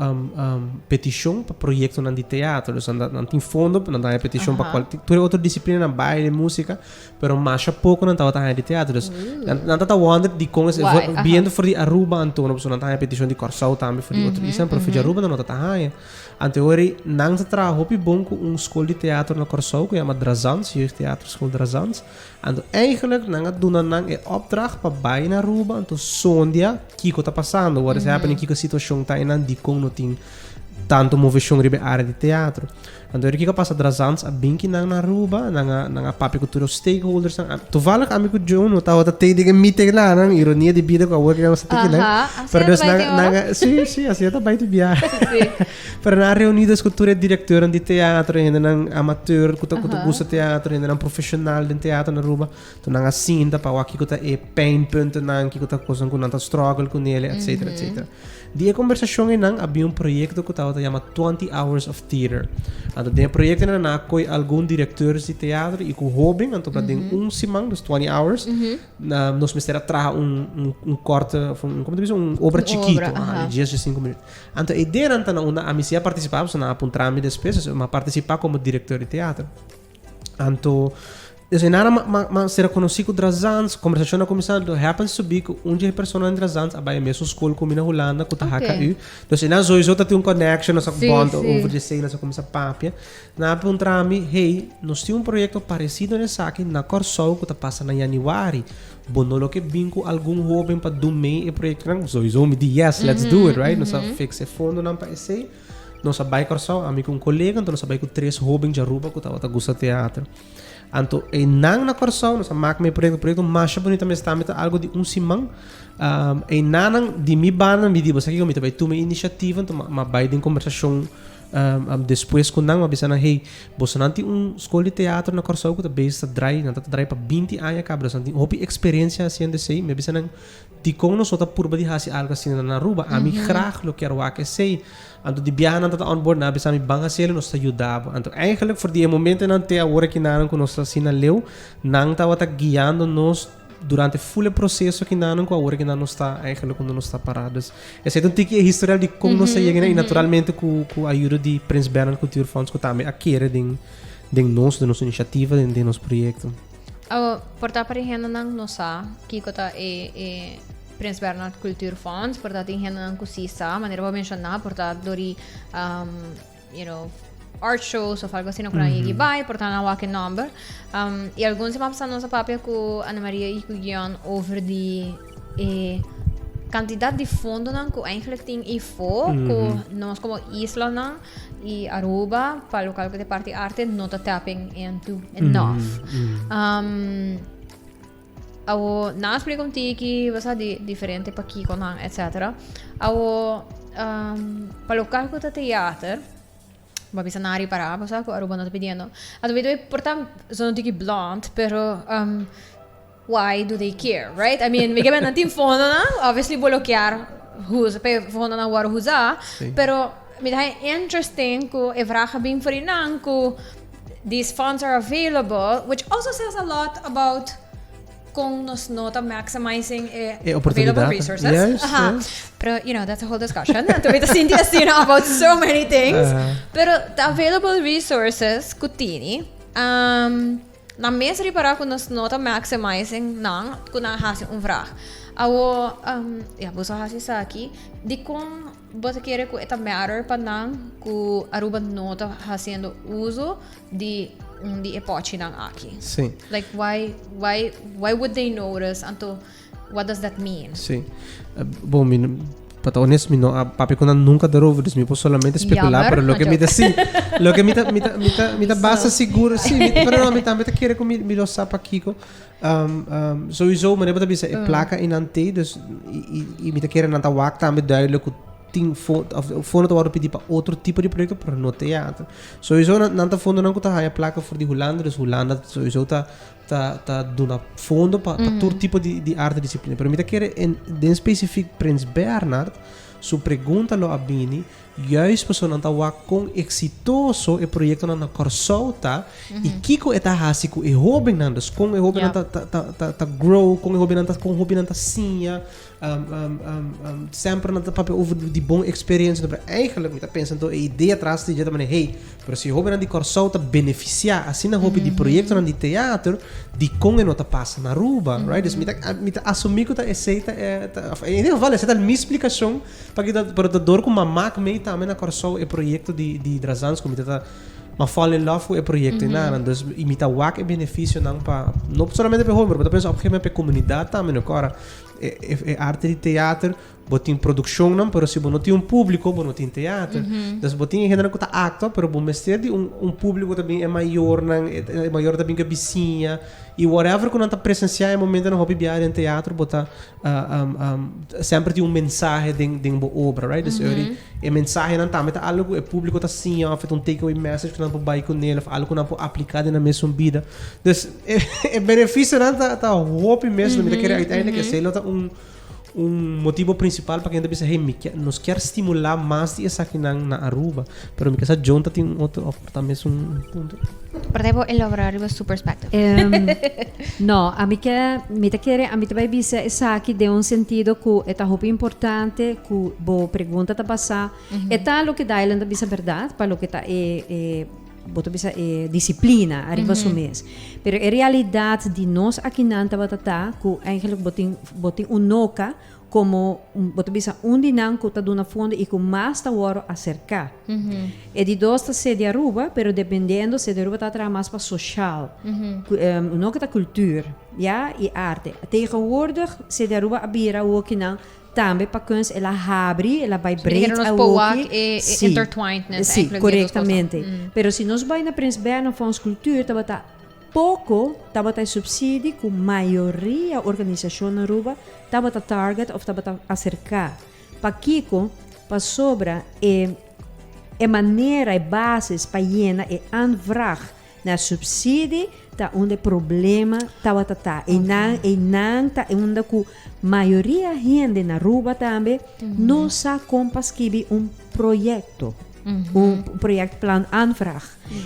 petishon pa proyektonan di teatro. Dus nan nan tin fondo, nan ta haña petishon pa kual tur e otro disiplinanan, baile, músika, pero masha poko nan tabata haña di teatro. Dus nan nan ta ta wonder dikon esei, biendo for di Aruba anto, pasobra nan ta haña petishon di Kòrsou tambe, for di otro isla, pero for di Aruba nan no ta ta haña. Anteori nan ta traha hopi bon ku un skol di teatro na Kòrsou ku yama Drazans, Jeugdtheaterschool Drazans. Anto eigenlijk nan a duna nan e opdracht pa bai na Aruba anto sondia kiko ta pasando, what is happening, kiko e situashon ta einan, dikon no tin tanto moveshon riba e área di teatro. Anto ora kiko a pasa Drazans a bin ki nan na Aruba, nan a nan a papia ku tur e stakeholders nan. Toevallig ami ku Joe no tabata tei den e meeting nan, nan ironia di bida ku awor ku nos ta tei kinan. Pero dus nan nan a si si asina ta bai di biaha. Pero nan a reuni dus ku tur e direkteurnan di teatro, hendenan amateur ku ta ku ta gusta teatro, hendenan profeshonal den teatro na Aruba. Enton nan a sinta pa wak kiko ta e pijnpuntennan, kiko ta kosnan ku nan ta struggle kunele, etcetera, etcetera. Di e kombersashon einan a bin un proyekto ku tabata yama Twenty Hours of Theater. Anto den e proyekto einan nan a koi algun direkteurs di teatro i ku hóben, anto pa den un siman, dus twenty hours, nos mester a traha un un un korte òf un komo ta bisa un obra chikito, di dies di sinku minüt. Anto e ideanan ta na unda ami si a partisipá, pasobra nan a puntra mi despues, dus mi a partisipá komo direkteur di teatro. Anto, dus nada ma, ma, ma ser conocí cu Drazans, conversacion a cuminsa, anto happens to be cu un di e personanan di Drazans a bay e mesun school cu mi na Hulanda, cu ta HKU. Dus einan sowieso ta tin un connection, nos a bond over di esey, nos a cuminsa papia. Nan a puntra mi, hey, nos tin un proyecto parecido na esaki na Kòrsou cu ta pasa na januari. Bo no lo ke bin cu algun hoben pa dun mee e proyectonan? Sowieso mi di yes, let's do it, right? Nos a fix e fondonan pa esey. Nos a bai Kòrsou, ami ku un kolega, anto nos a bai ku tres hóben dje Aruba ku tabata gusta teatro. Anto einan na Kòrsou nos a mak mi proyekto, proyekto masha bunita mes tambe ta algu di un siman. Einanan di mi banda mi di bo sa kiko mi ta bai tuma e inisiativa, anto m'a bai den kombersashon despues ku nan, m'a bisa nan hey, bosonan tin un skol di teatro na Kòrsou ku ta bezig ta drai, nan ta drai pa binti aña kaba, dus nan tin hopi eksperensia hasiendo esei, mi a bisa nan Dikon nos no ta purba di hasi algu asina na Aruba? Ami graag lo kier wak esei. Anto di biaha nan ta ta on board, nan a bisa mi ban hasiel nos ta yuda bo. Anto eigenlijk for di e momentonan te awor aki nanan ku nos ta asina leu, nan tabata guiando nos durante ful e proseso aki nanan ku awor aki nan nos ta eigenlijk unda nos ta pará. Dus esei ta un tiki e historial di kon nos a yega na i naturalmente ku ku ayudo di Prins Bernhard Cultuurfonds ku tambe a kere den den nos, den nos inisiativa, den nos proyekto. Awo, por ta pa hendenan no sa kiko ta e e Prins Bernhard Cultuurfonds, por ta tin hendenan ku si sa, manera bo a menshoná, por ta dor di you know, art shows of algo asina ku nan yegi bai, por ta nan wak e nòmber. I algun siman pasá nos a papia ku Ana Maria i ku Gion over di e kantidat di fondonan ku eigenlijk tin eifó ku nos komo islanan Y Aruba, pa local cu ta parti arte, no ta tapping into enough. Awo, nan a splica un tiki, basa di diferente pakiconan, etcetera. Awo, pa local cu ta theater, bo a bisa nan a ripara, bo sa cu Aruba no ta pidiendo. Anto mi ta por ta zona un tiki blunt, pero why do they care, right? I mean, mi ke nan tin fondonan, obviously bo lo kier usa pa e fondonan wòrdu usá, pero mi ta haña interesting ku e vraag a bin for di nan ku these funds are available, which also says a lot about kon nos no ta maximizing e E oportunidat. available resources. Aha. Pero, you know, that's a whole discussion. Anto mi ta sinti asina about so many things. Pero the available resources ku tini, Nan mes ripará ku nos no ta maximizing nan ku nan hasi un vrag. Awo, ya, boso a hasi esaki, dikon bo ta kere ku e ta matter pa nan ku Aruba no ta hasiendo uso di un di e pochinan aki? Sí. Like, why, why, why would they notice? Anto, What does that mean? Sí. Bon, mi, pa ta honesto, mi no a papia con nan nunca daarover, dus mi por solamente specular, Jammer, pero lo que mi ta, sí, lo que mi ta, mi ta, mi ta, mi ta basta seguro, sí, mi, pero no, mi tambe ta kere cu mi, mi lo sa pakico. Sowieso, manera bo ta bisa, e placa einan t'ei, dus, i, i, i mi ta kere nan ta wak tambe duidelijk cu. Tin fondo ta wòrdu pidi pa otro tipo di proyekto, pero no teater. Sowieso nan ta fondonan ku ta haña plaka for di Hulanda, dus Hulanda sowieso ta ta ta duna fondo pa pa tur tipo di di arte disiplina. Pero mi ta kere en den spesifik Prins Bernhard su pregunta lo a bini juist pasobra nan ta wak kon eksitoso e proyektonan na Kòrsou ta i kiko e ta hasi ku e hóbennan. Dus kon e hóbennan ta ta ta ta grow, kon e hóbennan ta kon hóbennan ta siña. Semper nan ta papia over di bon experiencia, pero eigenlijk mi ta pensa anto e idea tras di dje ta manera, hey, pero si e hobennan di Kòrsou ta benefisiá asina hopi di proyektonan di teater, dikon e no ta pasa na Aruba, right? Dus mi ta mi ta asumí ku ta esei ta e ta òf en ieder geval esei ta mi splikashon pa kita pero ta dor ku m'a mak mee tambe na Kòrsou e proyekto di di Drazans ku mi ta ta m'a fall in love ku e proyekto einan, dus i mi ta wak e benefisionan pa no solamente pa e hoben pero mi ta pensa op un gegeven moment pa e komunidat tambe no kòrda. E arte di teater, bo tin produccionnan, pero si bo no tin un público, bo no tin teater. Dus bo tin e hendenan ku ta actua, pero bo mester di un un público ta bin e mayornan, e mayor ta bin ku e bisiña, i whatever ku nan ta presenciá e momentonan hopi biaha den teatro, bo ta semper tin un mensahe den den bo obra, right? Dus e e mensahenan tambe ta algo ku e público ta siña òf e ta un take away message ku nan por bai kuné òf algo ku nan por apliká den nan mesun bida. Dus e beneficionan ta ta hopi mes, mi ta kere uiteindelijk esei lo ta un un motibo principal pa kende bisa hey mi kier nos kier stimula mas di esakinan na Aruba. Pero mi ke sa John ta tin un otro of ta mes un punto. Por debo elabora riba su perspective. No, ami ke mi ta kere ami ta bai bisa esaki den un sentido ku e ta hopi importante ku bo pregunta ta basá. E ta loke Dylan ta bisa berdad pa loke ta e e Bo ta bisa e disciplina ariba su mes. Pero e realidad di nos akinan tabata ta cu eigenlijk bo tin bo tin un noca como bo ta bisa un di nan cu ta duna fondo y cu mas ta worde acerca. E di dos ta Sede Aruba, pero dependiendo Sede Aruba ta traha mas pa social. Un noca ta cultuur, ya, y arte. Tegenwoordig Sede Aruba a bira awokinan Tambe pa kunst el a habri, el a bai breed Nos awoki. por wak e Sí. intertwinedness Sí, eigenlijk di e dos korektamente. kosa. Pero si nos bai na Prins Bernhard Fonds Cultuur tabata poko tabata e subsidie ku mayoria organisashon na Aruba tabata target of tabata aserká. Pakiko? Pasobra e e manera, e basis pa yena e aanvraag Na subsidie ta unda e problema tabata ta. Einan, einan ta unda ku mayoria hende na Aruba tambe no sa kon pa skibi un proyekto, un projectplan aanvraag.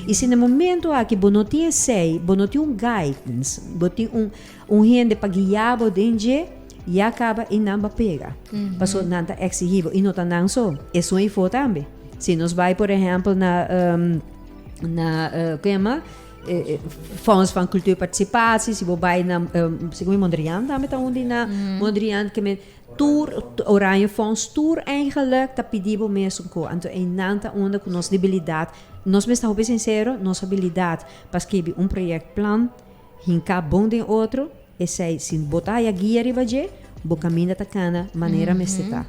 I si na e momento aki bo no tin esei, bo no tin un guidance, bo tin un un hende pa guia bo den dje, ya kaba einan bo a pega. Pasobra nan ta eksigi bo i no ta nan so, esun eifó tambe. Si nos bai por ehèmpel na na uh, yama eh, eh, Fonds van Cultuurparticipatie, si bo bai na um, segun Mondriaan tambe ta un na mm. Mondriaan ke men tour Oranje Fonds tour eigenlijk ta pidi bo mes ko anto einan ta unda ku nos debilidad nos mes ta hopi sincero nos habilidad pa skibi un projectplan hinka bon den otro Esei, si bo ta haya guia riba dje, bo kaminda ta kana manera mester ta.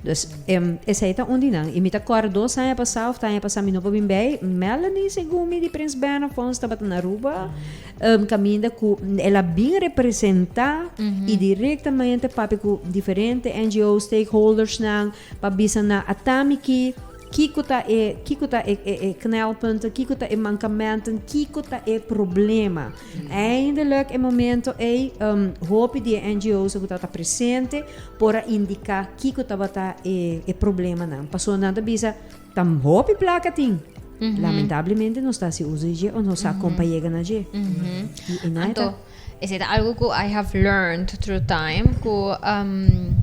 Dus, esei ta un di nan. I mi ta kòrda dos aña pasá òf ta aña pasá mi no por bin bei, Melanie segun mi di Prins Bernhard Fonds tabata na Aruba, kaminda ku el a bin representá i direktamente papia ku diferente NGO stakeholdersnan pa bisa nan ata mi ki Kiko ta e, kiko ta e, e, e knelpunten, kiko ta e mankamentenn, kiko ta e problema. Eindelijk e momento ei, um, hopi di e NGO's ku tabata presente por a indiká kiko tabata e, e problemanan. Pasobra nan ta bisa, ta hopi plaka tin. Lamentablemente nos ta hasi uso di dje o nos sa kon pa yega na dje. I, i nan e ta. Anto, esei ta algu ku I have learned through time, ku um,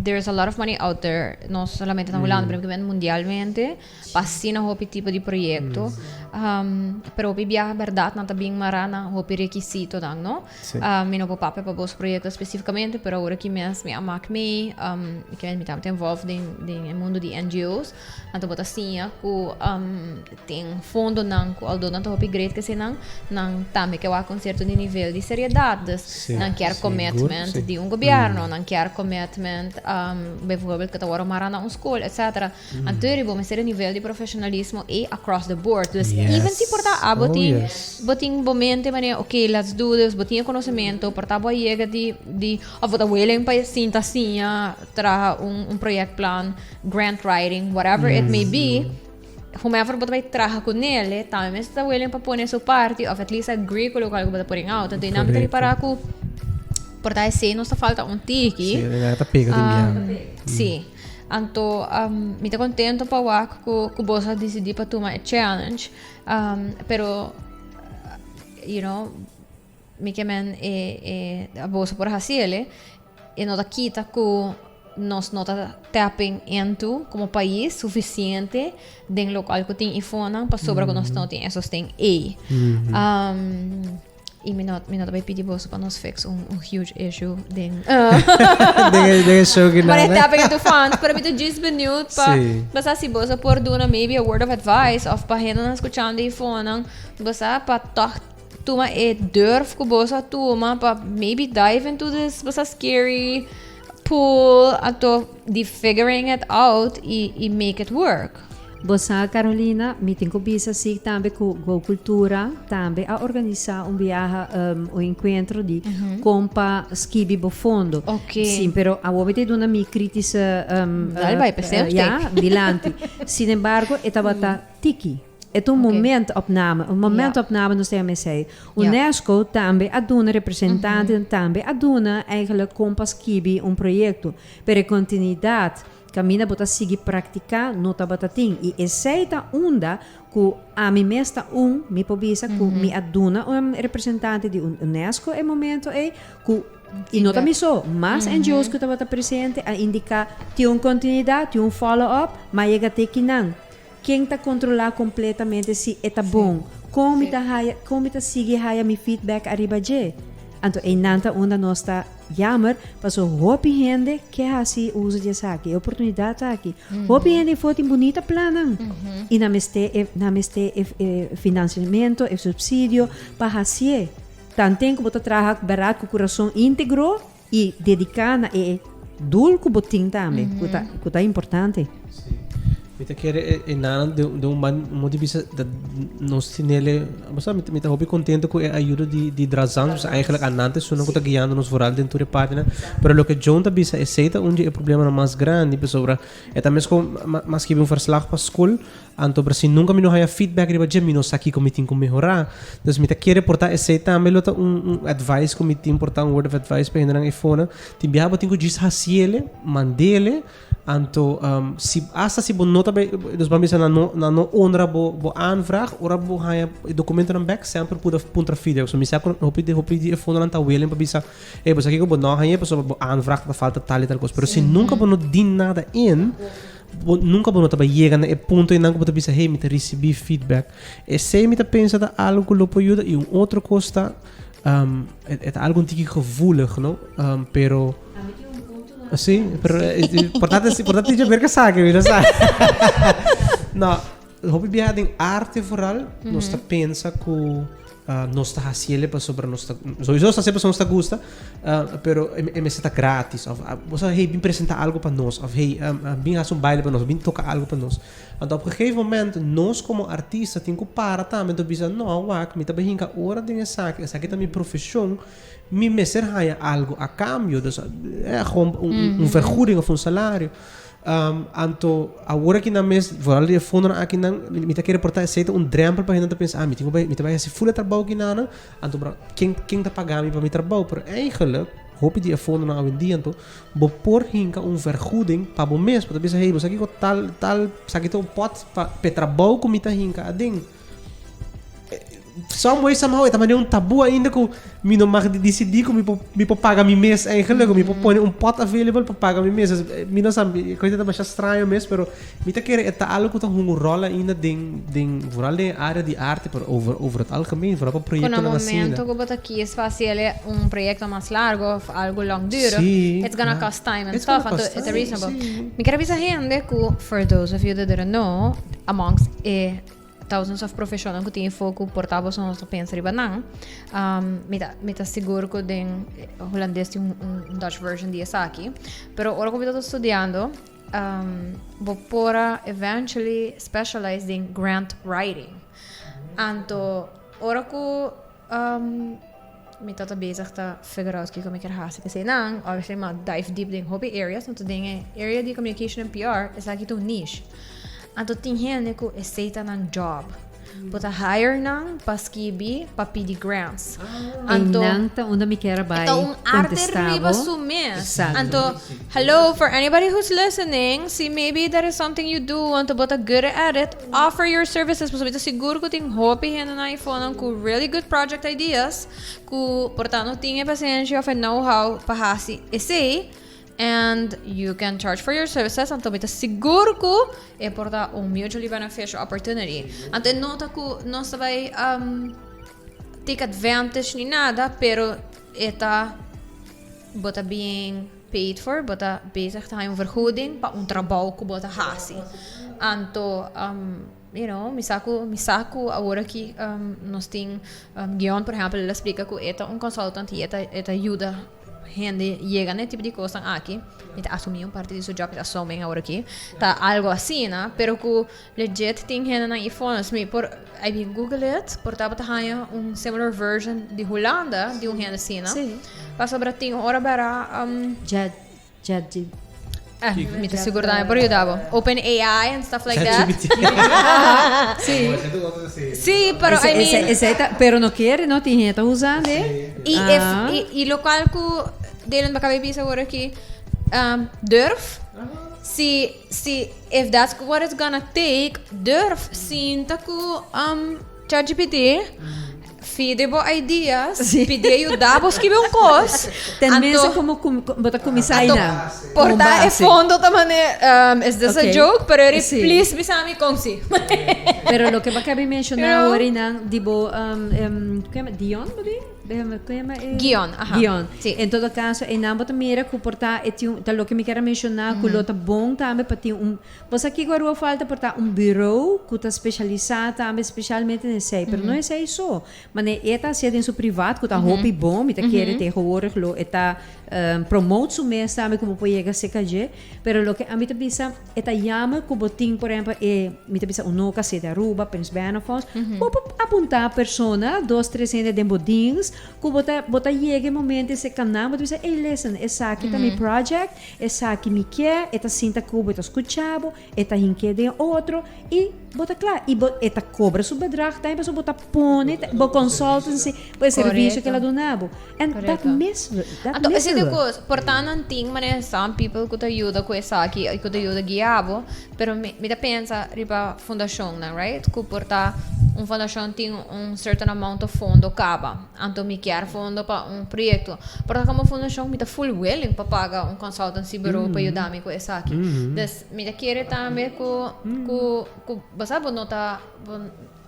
there is a lot of money out there, no solamente na Hulanda, pero mundialmente, pa asina hopi tipo di proyecto. Um, pero hopi biaha berdad nan ta bin mara na hopi requisitonan, no? Sí. Mi no por papia pa boso proyecto specificamente, pero awor aki mes mi a mak mee, um, mi ke mi tabata involved den, den e mundo di NGO's. Anto bo ta siña ku tin fondonan ku although nan ta hopi great ke eseinan, nan tambe ke wak un sierto di nivel di seriedat. Dus Sí, nan kier sigur, commitment sí. di un gobierno, nan kier commitment. Bijvoorbeeld ku ta wòrdu mará na un skol, etcetera. Anto riba bo mester e nivel di profesionalismo ei across the board. Dus even si por ta abo tin bo tin bo mente manera ok let's do this, bo tin e konosementu, por ta bo a yega di di òf bo ta willing pa sinta siña traha un un projectplan, grant writing, whatever it may be, whomever bo ta bai traha ku nele tambe mester ta willing pa pone su parti òf at least agree ku lokual ku bo ta pone out. Anto nan ta ripará ku por ta esei nos ta falta un tiki. Sí, nan ta pega den biaha. Sí. Anto mi ta contento pa wak cu cu boso a dicidi pa tuma e challenge. Pero you know mi ke men e e boso por haci ele e no ta kita cu nos no ta tapping into como pais suficiente den locual cu tin ifonan pasobra cu nos no tin e sosten ey. I mi no, mi no ta bai pidi boso pa nos fix un, un huge issue den... Den, den e show ki Maar tapping into funds, pero mi ta just benieuwd pa, sí. Pa sa si boso por duna maybe a word of advice of pa hendenan escuchando y fonan, bo sa pa toch tuma e durf ku boso a tuma pa maybe dive into this bo sa scary pool anto di figuring it out y, y make it work. Bo sa Carolina, mi tin ku bisa si tambe ku Go Cultura tambe a organisá un biaha un enkuentro di kon pa skibi bo fondo. Oké. Si, pero awor mi ta duna mi kritische Dal bai pe same ya, dilanti. Sin embargo, e tabata tiki. E ta un momentopname. Un momentopname nos ta yama esei. UNESCO tambe a duna representantenan tambe a duna eigenlijk kon pa skibi un proyekto. Pero e kontinuidat Kaminda bo ta sigui praktiká no tabata tin. I esei ta unda ku ami mes ta un, mi por bisa ku mi a duna un representante di UNESCO e momento ei ku, i no ta mi so, mas NGO's ku tabata presente a indiká tin un kontinuidat, tin un follow up, ma yega te kinan. Ken ta kontrolá kompletamente si e ta bon? Kon mi ta haya, kon mi ta sigui haya mi feedback ariba dje? Anto einan ta unda nos ta jammer, paso hopi hende ke hasi uso di esaki, e oportunidat aki. Hopi hende afó tin bunita plannan i nan mester e, nan mester e, e financiamento, e subsidio pa hasié. Tanten ku bo ta traha bèrdat ku kurason íntegro I dediká na e doel ku bo tin tambe, ku ta ku ta importante. Sí. Mi ta kere e e nan den den un man un modo di bisa dat nos tinele bo sa mi ta mi ta hopi kontento ku e ayudo di di Drazan pasobra eigenlijk anan ta esunnan ku ta guiando nos vooral den tur e partinan pero loke Joan ta bisa esei ta un di e problemanan mas grandi pasobra e ta meskos mas skibi un verslag pa skol Anto pero si nunca mi no haya feedback riba dje mi no sa kico mi tin cu mehora. Dus mi ta kere por ta esey tambe lo ta un un advice cu mi tin por ta un word of advice pa hendenan eyfona. Tin biaha bo tin cu djis haciele, mandele, anto si hasta si bo no ta bay dus ban bisa nan no nan no honra bo bo aanvraag ora bo haya e documentonan bek semper puda puntra feedback. So mi sa cu hopi di hopi di e fondonan ta willing pa bisa ey bo sa kico bo no haya pasobra bo aanvraag ta falta tal y tal cos. Pero si nunca bo no dien nada in. Bo nunka bo no ta bai yega na e punto einan ku bo ta bisa, hey, mi ta risibí feedback. Esei mi ta pensa ta algu ku lo por yuda. I un otro kos ta, e ta algu un tiki gevoelig, no? Pero. Sí, pero por ta por ta teacher Berka sa ke mi no sa. No, hopi biaha den arte vooral, nos ta pensa ku nos ta hasiele pasobra nos ta sowieso nos ta hasié pasobra nos ta gusta pero e mester ta gratis of bo sa hey bin presenta algo pa nos of hey bin hasi un baile pa nos bin toka algo pa nos anto op gegeven moment nos komo artista tin ku para tambe anto bisa no wak mi ta bai hinka ora den esaki esaki ta mi profeshon mi mester haña algo a kambio dus gewoon un vergoeding of un salario. Anto awor aki nan mes, vooral di e fondonan aki nan, mi ta kere por ta esei ta un drempel pa hende ta pensa, ah, mi tin ku bai, mi ta bai hasi ful e trabou aki nan, anto bra, ken, ken ta paga mi pa mi trabou? Pero eigenlijk, hopi di e fondonan awendia anto, bo por hinka un vergoeding pa bo mes, bo ta bisa, hey, bo sa kiko tal, tal, esaki ta un pot pa, p'e trabou ku mi ta hinka aden. Some way somehow e ta manera un taboe ainda ku mi no mag di disidí ku mi por mi por paga mi mes eigenlijk ku mi por pone un pot available pa paga mi mes. Mi no sa e kosa ta masha straño mes pero mi ta kere e ta algo ku ta hunga un ròl ainda den den vooral den e área di arte pero over over het algemeen vooral pa Ku na proyektonan asina. momento ku bo ta kies pa hasi el un proyekto mas largo of algo langdurig Sí, it's gonna ja. cost time and It's gonna stuff anto cost it's time, reasonable. sí. Mi ker a bisa hende ku for those of you that didn't know amongst e. thousands of profesionnan ku tin efo ku por ta boso no ta pensa riba nan. Mi ta mi ta sigur ku den hulandes tin un Dutch version di esaki. Pero ora ku mi tabata studiando bo por a eventually specialize den grant writing. Anto ora ku Mi tata bezig ta figure out kiko mi kier hasi p'esei nan. Obviously mi a dive deep den hopi areas, anto den e area di communication en PR esaki ta un niche. Anto tin hende ku esei ta nan job. Bo ta hire nan pa skibi pa pidi grants. Anto Einan ta unda mi kier a bai e ta un arte contesta riba bo. su mes. Exacto. Anto hello for anybody who's listening, si maybe that is something you do anto bo ta good at it, Offer your services pasobra mi ta sigur ku tin hopi hende na iPhonenan ku really good project ideas ku por ta no tin e pasenshi of e know how pa hasi esei and you can charge for your services anto mi ta sigur ku e por ta un mutually beneficial opportunity. Anto e no ta ku nos ta bai take advantage ni nada pero e ta bo ta bien paid for, bo ta bezig ta haña un vergoeding pa un trabou ku bo ta hasi. Anto, you know, mi sa ku, mi sa ku awor aki nos tin Gion, por ehèmpel, el a splika ku e ta un consultant i e ta e ta yuda hende yega na e tipo di kosnan aki. Mi ta asumí un parti di su job, mi ta asuming awor aki, ta algo asina, pero ku legit tin hendenan i fondos. Mi por, I mean, google it, por tabata haña un similar version di Hulanda di un hende asina. Sí. Pasobra tin ora bera um, Chat, chat G. eh, mi ta sigur tambe por yuda bo. Open AI and stuff like that. Sí. Sí, pero Ese, I mean, ese, ese ta, pero no quiere, no tin gente usando. Y, Ah. if, y, y lo cual ku Dylan baka bisa awor aki, durf. Si, si, if that's what it's gonna take, durf sinta ku um, ChatGPT, fide bo ideas, Sí. pide ayuda bo skibi un kos. Ten minste Anto- como cum, bo ta cuminsa Anto, ahí por ta e fondo ta mane, is this a Ok. joke? Pero eri, Sí. please bisami con si. Pero loke bo acaba di menciona You know? awor einan di bo, ku yama? Dion bo di? Ku yama e? Guion, aha. Guion. Sí. En todo caso, einan bo ta mira ku por ta e tin un, ta loke mi kier a menciona ku lo ta bon tambe pa tin un, Bo sa kiko Aruba falta por ta un bureau ku ta specialisa tambe specialmente den esei, pero no esei so. Mane e ta hacié den su privat ku ta hopi bon, mi ta kere tegenwoordig lo e ta promote su mes tambe ku bo por yega cerca dje, pero loke ami ta bisa e ta yama ku bo tin por ehempel e mi ta bisa Unoca City Aruba, Prins Bernhard Fonds, bo por apunta persona dos tres hende den bo dienst ku bo ta bo ta yega e momento esei nan bo ta bisa ey listen esaki ta mi project, Esaki mi ke, e ta sinta ku bo, e ta skucha bo, e ta hink'é den otro i bo ta kla. I bo, e ta kobra su bedrag tambe pasobra bo ta pone bo consultancy, bo e servisio ku el a duna bo. En dat mis we, dat Anto, missen esei we. ta kos, por ta nan tin manera some people ku ta yuda ku esaki i ku ta yuda guia bo, pero mi, mi ta pensa riba fundashonnan, right? Ku por ta un fundashon tin un certain amount of fondo kaba. Anto mi kier fondo pa un proyecto. Por ta como fundacion mi ta full willing pa paga un consultancy bureau pa yuda mi cu esaki. Dus mi ta kere tambe cu cu cu bo sa bo no ta bo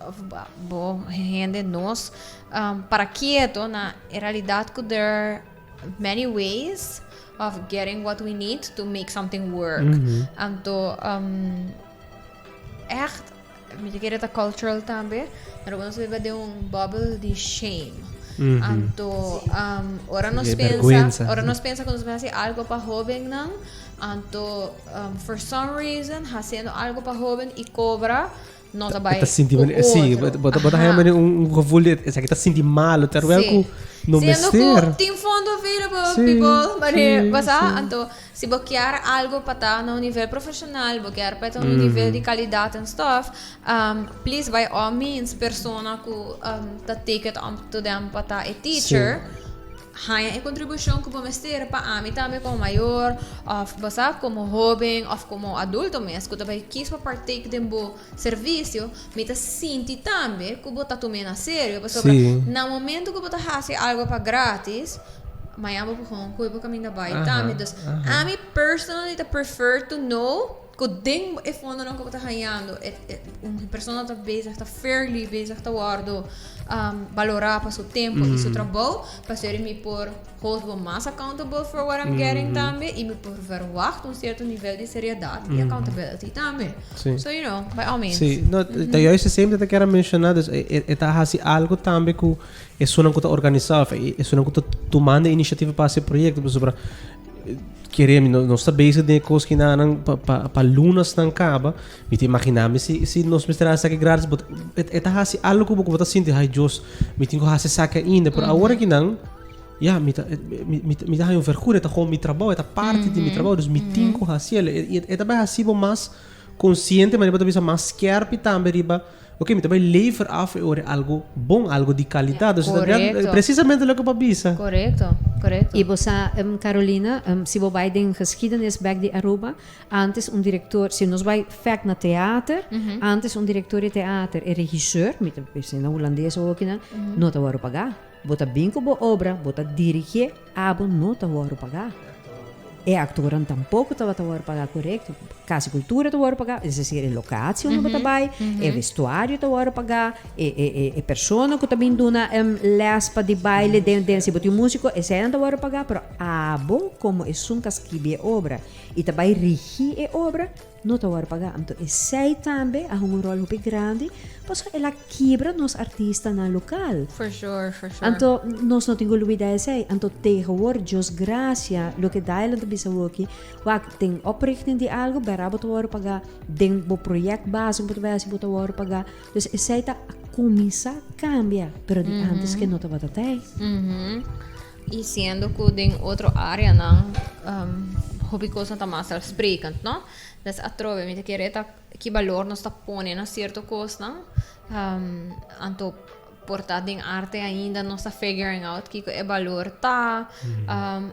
of bo hende nos para kieto na e realidad cu there are many ways of getting what we need to make something work. Anto echt Mi ta kere ta cultural tambe, pero nos biba den un bubble di shame. Anto, um, ora nos Di pensa, vergüenza. ora nos pensa ku nos hasi algo pa hobennan, anto, um, for some reason, haciendo algo pa hoben y cobra, no ta bai Ta sinti ku mane, sí, otro. bo ta bo ta Aha. haya mane un un gevoel di esaki ta sinti malo, terwijl Sí. ku no Siendo ku mester. tin fondo available, Sí, people, mane, sí, basa, sí. anto, Si bo kier algo pa ta na un nivel profesional, bo kier pa ta un nivel di calidad en stuff, um, please by all means persona cu um, ta take it up to them pa ta e teacher, haña e contribucion cu bo mester pa ami tambe como mayor, of bo sa, como hoben, of como adulto mes, cu ta bay kies pa partake den bo servicio, mi ta sinti tambe cu bo ta tum'e na serio, pasobra na momento cu bo ta haci algo pa gratis, Mañana bo por gewoon koe bo caminda bai tambe. Dus ami personally ta prefer to know. Ku den e fondonan ku bo ta hañando e e un persona ta bezig ta fairly bezig ta wòrdu balorá pa su tempu i su trabou, pasobra mi por hold bo mas accountable for what I'm getting tambe i mi por verwacht un sierto nivel di seriedat i accountability tambe. Sí. So you know, by all means. Sí, no, ta juist esei ta kier a menshoná, dus e e ta hasi algu tambe ku esunnan ku ta organisá òf esunnan ku ta tumando e inisiativa pa hasi e proyekto pasobra Kere mi nos ta bezig den e kos kinanan pa pa pa lunasnan kaba. Mi ta imaginá mi si si nos mester hasi esaki gratis bo e ta hasi algo ku bo ku bo ta sinti hay Dios mi tin ku hasi esaki ainda pero awor akinan ya mi ta mi mi mi ta haña un vergura e ta gewoon mi trabou e ta parti di mi trabou dus mi tin ku hasiel e e ta bai hasi bo mas konsiente manera bo ta bisa mas skèrpi tambe riba Ok, mi ta bai lever af e ora algo bon, algo di calidad. Dus Correcto. precisamente loke bo a bisa. Correcto, correcto. Y bo sa, Carolina, si bo bai den geschiedenis bek di Aruba, antes un director, si nos bai fek na theater, antes un director di theater, e regisseur, mi ta bisa na Hulandes awokinan, no ta wòrdu pagá. Bo ta bin ku bo obra, bo ta dirigié, Abo no ta wòrdu pagá. E aktornan tampoko tabata wòrdu pagá korekto. Kas di Kultura ta wòrdu pagá, es desir e lokatie unda bo ta bai, e vestuario ta wòrdu pagá, e e e e persona ku ta bin duna lès pa di baile den den si bo tin un músiko eseinan ta wòrdu pagá, pero abo komo esun ku a skibi e obra i ta bai rigí e obra, No ta wòrdu pagá. Anto esei tambe a hunga un ròl hopi grandi pasobra el a kibra nos artistanan lokal. For sure, for sure. Anto nos no tin ku lubidá esei. Anto tegenwoordig, Dios grasia, loke Dylan ta bisa awoki, wak, den oprichting di algu, bèrda bo ta wòrdu pagá, den bo project base ku bo ta bai hasi bo ta wòrdu pagá. Dus esei ta a kuminsá kambia, pero di antes ke no tabata tei. I siendo ku den otro áreanan hopi kosnan ta mas zelfsprekend, no? Des atrobe mi ta kere ta ki balor nos ta pone na sierto kosnan. Anto por ta den arte ainda nos ta figuring out kiko e balor ta.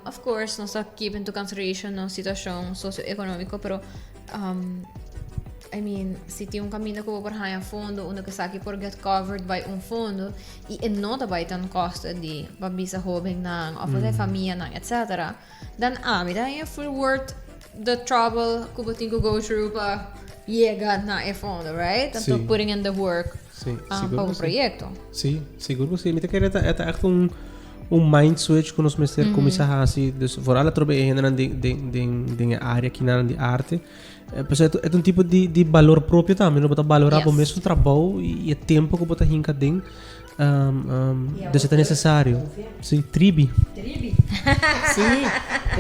Of course nos ta keep into consideration nos situashon socio-economico, pero I mean, si tin un kaminda ku bo por haña fondo unda ku esaki por get covered by un fondo i e no ta bai ten koste di pa bisa hóbennan òf e famianan etcetera, dan ami ta haña full worth the trouble ku bo tin ku go through pa yega na e fondo, right? Anto Sí. putting in the work Sí, um, sigur pa ku un sí. proyekto. Sí, sigur ku sí. Mi ta kere e ta e ta echt un un mind switch ku nos mester kuminsá hasi. Dus vooral atrobe e hendenan den den den den e área kinan di arte. Pasobra e ta un tipo di di balor propio tambe, no? Bo ta balorá bo Yes. mesun trabou i e tempo ku bo ta hinka den. Dus e ta nesesario. Sí, tribi. Tribi. Sí,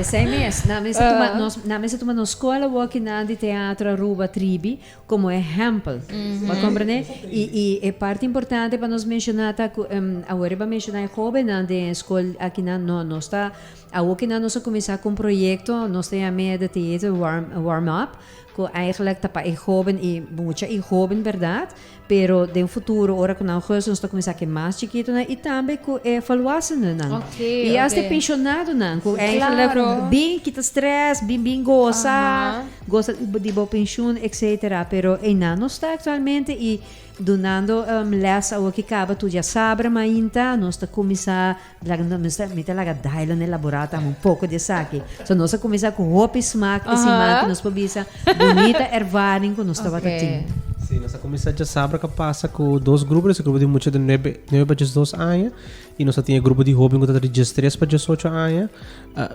esei mes. Nan mester tuma nos, nan mester tuma nos skola wokinan di Teatro Aruba Tribi komo ehèmpel. Bo a komprendé? I i e parti importante pa nos menshoná ta ku awor riba menshoná e hóbennan den e skol akinan no nos ta Awor ki nan nos a kuminsá ku un proyekto, nos ta yam'é The Theater Warm Warm Up, ku eigenlijk ta pa e hóben i mucha i hóben bèrdat, pero den futuro ora ku nan groot nos ta kuminsá ku e mas chikitonan i tambe ku e volwassenennan. Oké, I asta e oké. penshonadonan ku eigenlijk Klaro. bin kita strès, bin bin gosa, Aha. gosa di bo penshun etcetera. Pero einan nos ta aktualmente i dunando lès awor ki kaba tur djasabra mainta nos ta kuminsá Laga no, mi ta, mi ta laga Dylan elaborá tambe un poko di esaki. So nos a kuminsá ku hopi smak e siman ku nos por bisa bunita ervaring ku nos tabata tin. Sí, nos a kuminsá djasabra ku a pasa ku dos grupo, nos e grupo di mucha di nuebe, nuebe pa diesdos aña i nos a tin e grupo di hóben ku ta di diestres pa diesocho aña.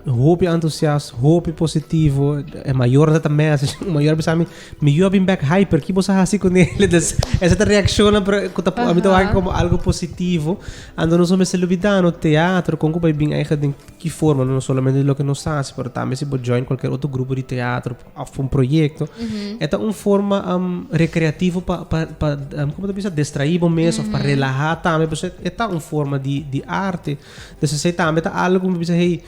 Hopi entusiast, hopi positivo. E mayornan ta message, un mayor a bisa mi, Mi yu a bin bek hyper, ki boso a hasi kuné? Dus esa ta reakshonnan pero ku ta ami ta wak komo algo positivo. Anto nos no mester lubida no teatro kon ku bai bin eigen den ki forma, no solamente loke nos hasi pero tambe si bo join kualkier otro grupo di teatro òf un proyekto, e ta un forma rekreativo pa pa pa komo ta bisa distraí bo mes òf pa relahá tambe pasobra e ta un forma di di arte. Dus esei tambe ta algo ku mi bisa hey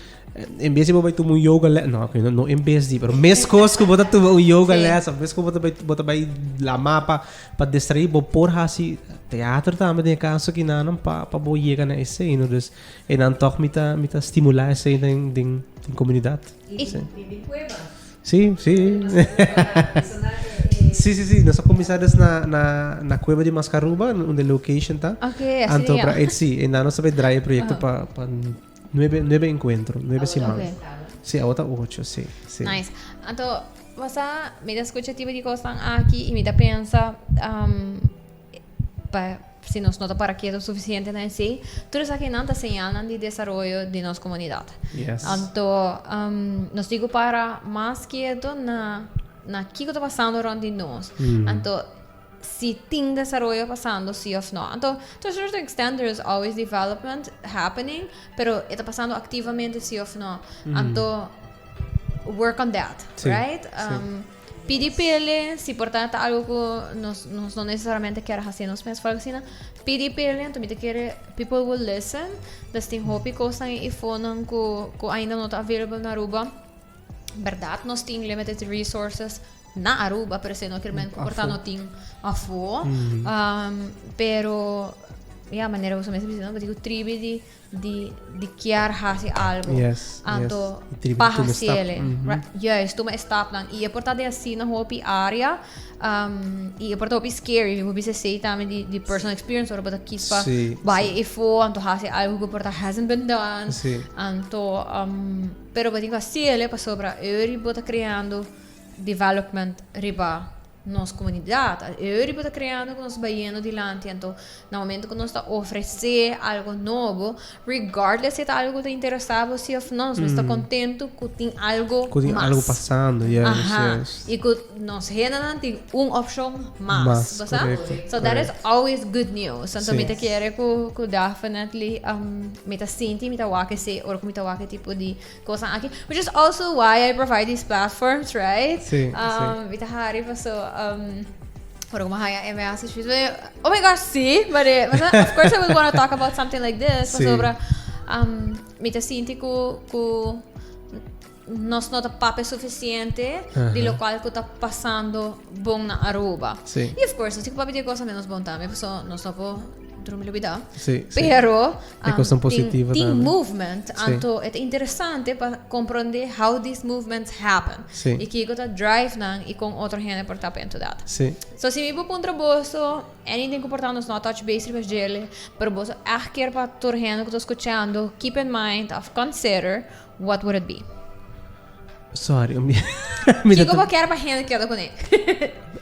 en bes di bo bai tuma un yoga les, no, no, no en bes di, pero meskos ku bo ta tuma un yoga Sí. les of meskos ku bo ta bai bo ta bai lama pa pa distraí bo por hasi teater tambe den e kaso kinanan pa pa bo yega na esei no. Dus einan tòg mi ta mi ta stimulá esei den den den komunidat. Sí. Sí, sí. Sí, sí, sí. Nos a kuminsá dus na na na Cueva di Mascaruba, unda e location ta. Ok, así Anto ya. pra sí, einan nos ta bai draai e proyekto pa pa nuebe nuebe enkuentro, nuebe siman. Ok. Sí, awor ta ocho, sí, sí. Nice. Anto. Basa, mi ta scucha tipo di cosnan aki y mi ta pensa pa si nos no ta para keto suficiente na esey, tur esakinan ta señalnan di desaroyo di nos comunidad. Anto nos tin cu para mas keto na na kico ta pasando rond di nos. Anto si tin desaroyo pasando si of no. Anto to a certain extent there is always development happening, pero e ta pasando activamente si of no. Anto work on that, right? Pidi pele, si por ta algo cu nos nos no necesariamente kier haci nos mes of algo asina, pidi pele, anto mi ta kere people will listen. Dus tin hopi cosnan y infonan cu cu ainda no ta available na Aruba. Berdad nos tin limited resources na Aruba, pero esey no kier men cu por ta no tin afo. Pero ya manera boso mes a bisa, no, bo tin cu tribi di di di kier hasi algo. Anto pa hasiele. Juist, tuma e stapnan. I e por ta den asina hopi area i e por ta hopi scary. Mi por bisa esei tambe di di personal experience ora bo ta kies pa bai efo anto hasi algo ku por ta hasn't been done. Anto pero bo tin ku hasiele pasobra eur bo ta creando development riba nos comunidad. E bo ta creando cu nos bayendo dilanti. Anto, na momento cu nos ta ofrece algo nobo, regardless si ta algo cu ta interesa bo si of no, nos ta contento cu tin algo Cu tin mas. algo pasando, yes, yes. Y cu nos hendenan tin un opcion mas, Mas, bo sa? correcto, So that is correcto. always good news. Anto mi ta kere cu definitely mi ta sinti, mi ta wak esey ora cu mi ta wak e tipo di Cosnan aki. Which is also why I provide these platforms, right? Sí, sí. Mi ta hari paso ora cu mi haya e message mi ta oh my gosh, sí, but of course I would wanna talk about something like this pasobra mi ta sinti cu cu nos no ta papia suficiente di locual cu ta pasando bon na Aruba. Sí. Y of course nos tin cu papia di e cosa menos bon tambe pasobra nos no por drumi lubida. Sí, sí. Pero E cosnan positivo tin tambe. movement, Sí. anto e ta interesante pa comprende how these movements happen. Sí. Y kico ta drive nan y con otro hende por tap into that. Sí. So si mi por puntra boso anything cu por ta nos no a touch base riba djele, pero boso echt kier pa tur hende cu ta scuchando keep in mind of consider, what would it be? Sorry, mi mi ta Kico bo kier pa hende keda cune?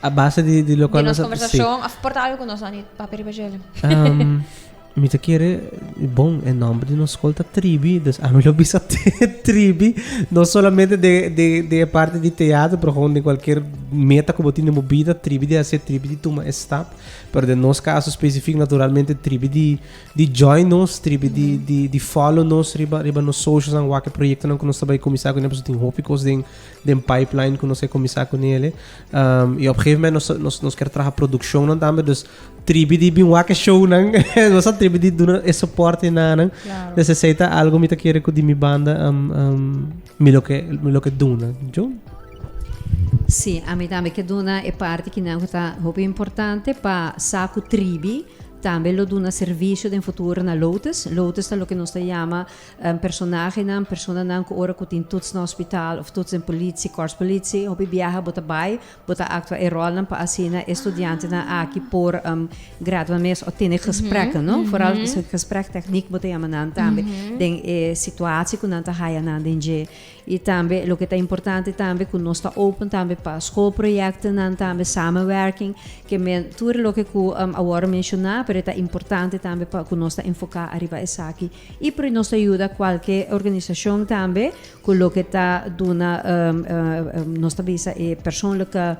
A base di locual Di nos nos a- sí. conversacion of por ta algo cu nos no a ni papia riba djele. Mi ta kere, bon, e nomber di nos skol ta Tribi, dus ami lo bisa Tribi, no solamente de, de, de e parte di teatro, pero gewoon den cualkier meta cu bo tin den bo bida, Tribi di hacer, Tribi di tuma e stap, pero den nos caso specific, naturalmente, Tribi di, di join nos, Tribi di, di, di follow nos riba, riba nos socials nan, wak e proyectonan cu nos ta bay cuminsa cune, pasobra tin hopi cos den, den pipeline cu nos ke cuminsa cunele. Y op gegeven moment nos, nos, nos kier traha produccionnan tambe, dus Tribi di bin wak e shownan. Nos a tribi di duna e soporte na nan. Claro. Dus esei ta algo mi ta kere ku di mi banda mi lo ke mi lo ke duna. John? Sí, ami tambe ke duna e parti kinan ku ta hopi importante pa sa ku tribi tambe lo duna servisio den futuro na Lotus. Lotus ta loke nos ta yama Personahenan, personanan ku ora ku tin toets na hospital òf toets den politie, korpspolitie, hopi biaha bo ta bai, bo ta aktua e ròlnan pa asina e studiantenan aki por gradua mes òf tene gesprekken, no? Vooral gesprektechniek bo ta yama nan tambe den e situatie ku nan ta haya nan den dje. I tambe loke ta importante tambe ku nos ta open tambe pa schoolprojectennan tambe, samenwerking, ke men tur loke ku a wòrdu menshoná, pero e ta importante tambe pa ku nos ta enfoká ariba esaki. I por nos ta yuda kualke organisashon tambe ku loke ta duna nos ta bisa e persoonlijke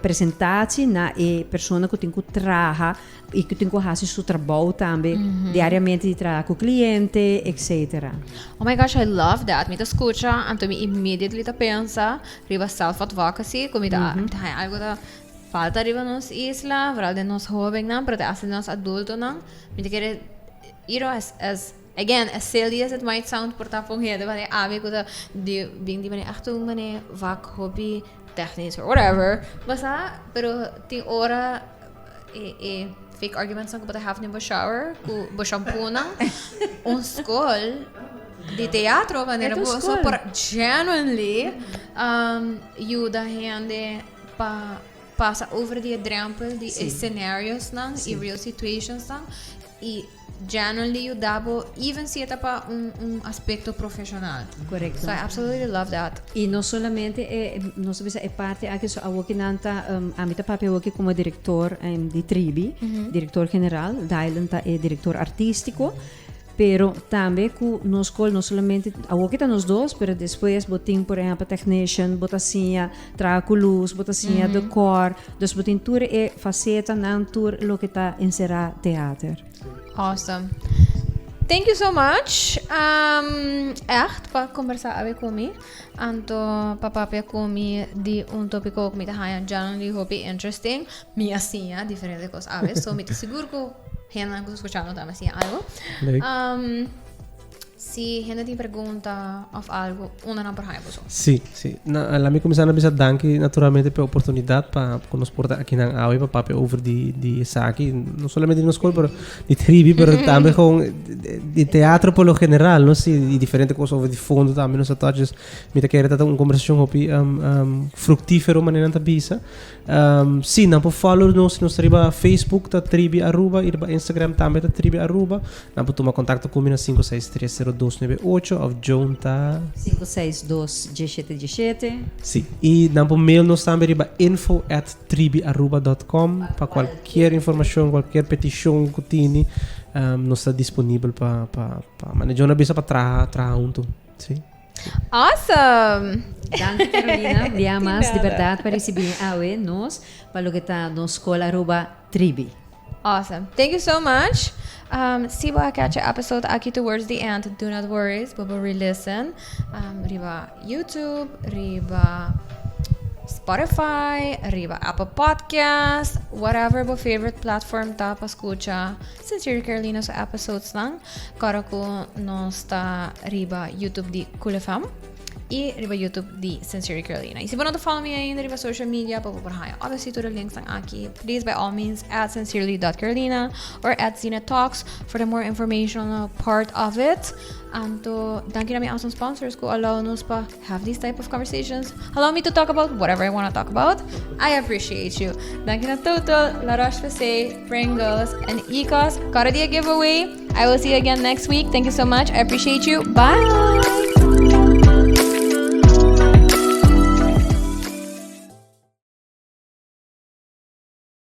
presentatie na e persona ku tin ku traha i ku tin ku hasi su trabou tambe diariamente di traha ku kliente etcetera. Oh my gosh I love that. Mi ta skucha anto mi immediately ta pensa riba self advocacy ku mi ta haña algu ta falta riba nos isla, vooral den nos hobennan pero te hasta den nos adultonan. Mi ta kere You know, as, as, again, as silly as it might sound, por ta pon hende mane ami ku ta di bin di mane echt un mane vak hopi technisch or whatever. Basa, pero tin ora e, e fake arguments nan ku bo ta have den bo shower, ku bo shampoo nan, un skol di teatro manera E ta un bo so skol. por genuinely yuda hende pa pasa over di e drempel di e scenarios nan i real situations nan. Y genuinely yuda bo even si e ta pa un un aspecto profesional. Correcto. So I absolutely love that. Y no solamente e, nos ta bisa e parti aki, so awoki nan ta, ami ta papia awoki como director di Tribi, director general, Dylan ta e director artistico, pero tambe cu nos scol no solamente, awoki ta nos dos, pero despues bo tin por ehempel technician, bo ta siña traha cu luz, bo ta siña decor, dus bo tin tur e facetanan, tur loke ta encera theater. Awesome. Thank you so much. Um, echt, pa conversa awe cu mi. Anto pa papia cu mi di un topico cu mi ta haya genuinely hopi interesting. Mi a siña diferente cos awe, so mi ta sigur cu hendenan cu ta scuchando tambe a siña algo. Leuk. Um, Si hende tin pregunta of algo, unda nan por haña boso? Sí, sí. Na, laat mi kuminsá na bisa danki naturalmente p'e oportunidat pa ku nos por ta akinan awe pa papia over di di esaki. No solamente di nos skol, pero di tribi, pero tambe gewoon di teatro por lo general, no? Sí, di diferente kos over di fondo tambe nos a touch. Dus mi ta kere ta un kombersashon hopi fruktífero manera nan ta bisa. Sí, nan por follow nos, nos ta riba Facebook ta Tribi Aruba y riba Instagram tambe ta Tribi Aruba. Nan por tuma contacto cu mi na 5630298 of Joan ta... 562 1717. Sí, y nan por mail nos tambe riba info at tribiaruba.com pa cualkier informacion, cualkier peticion cu tini, nos ta disponibel pa, pa, pa, mane Joan a bisa pa traha, traha hunto. Sí. Awesome! Danki Carolina, bia mas di berdad pa ricibi awe nos pa loke ta nos Scol Aruba Tribi. Awesome. Thank you so much. Um, si bo a catch e episode aki towards the end, do not worries, bo por re-listen um, riba YouTube, riba Spotify, riba Apple Podcast, whatever bo favorite platform ta pa scucha Sincerely Carolina su episodes nan. Kòrda ku nos ta riba YouTube di Cool FM i riba YouTube di Sincerely Carolina. I si bo no ta follow mi ainda riba social media, pa bo por haña obviously tur e linksnan aki, please by all means at sincerely.carolina or at Zina Talks for the more informational part of it. Anto, danki na mi awesome sponsors ku allow nos pa have these type of conversations. Allow me to talk about whatever I want to talk about. I appreciate you. Danki na Total, La Roche-Posay, Pringles, and Ecos. Kòrda di e giveaway. I will see you again next week. Thank you so much. I appreciate you. Bye!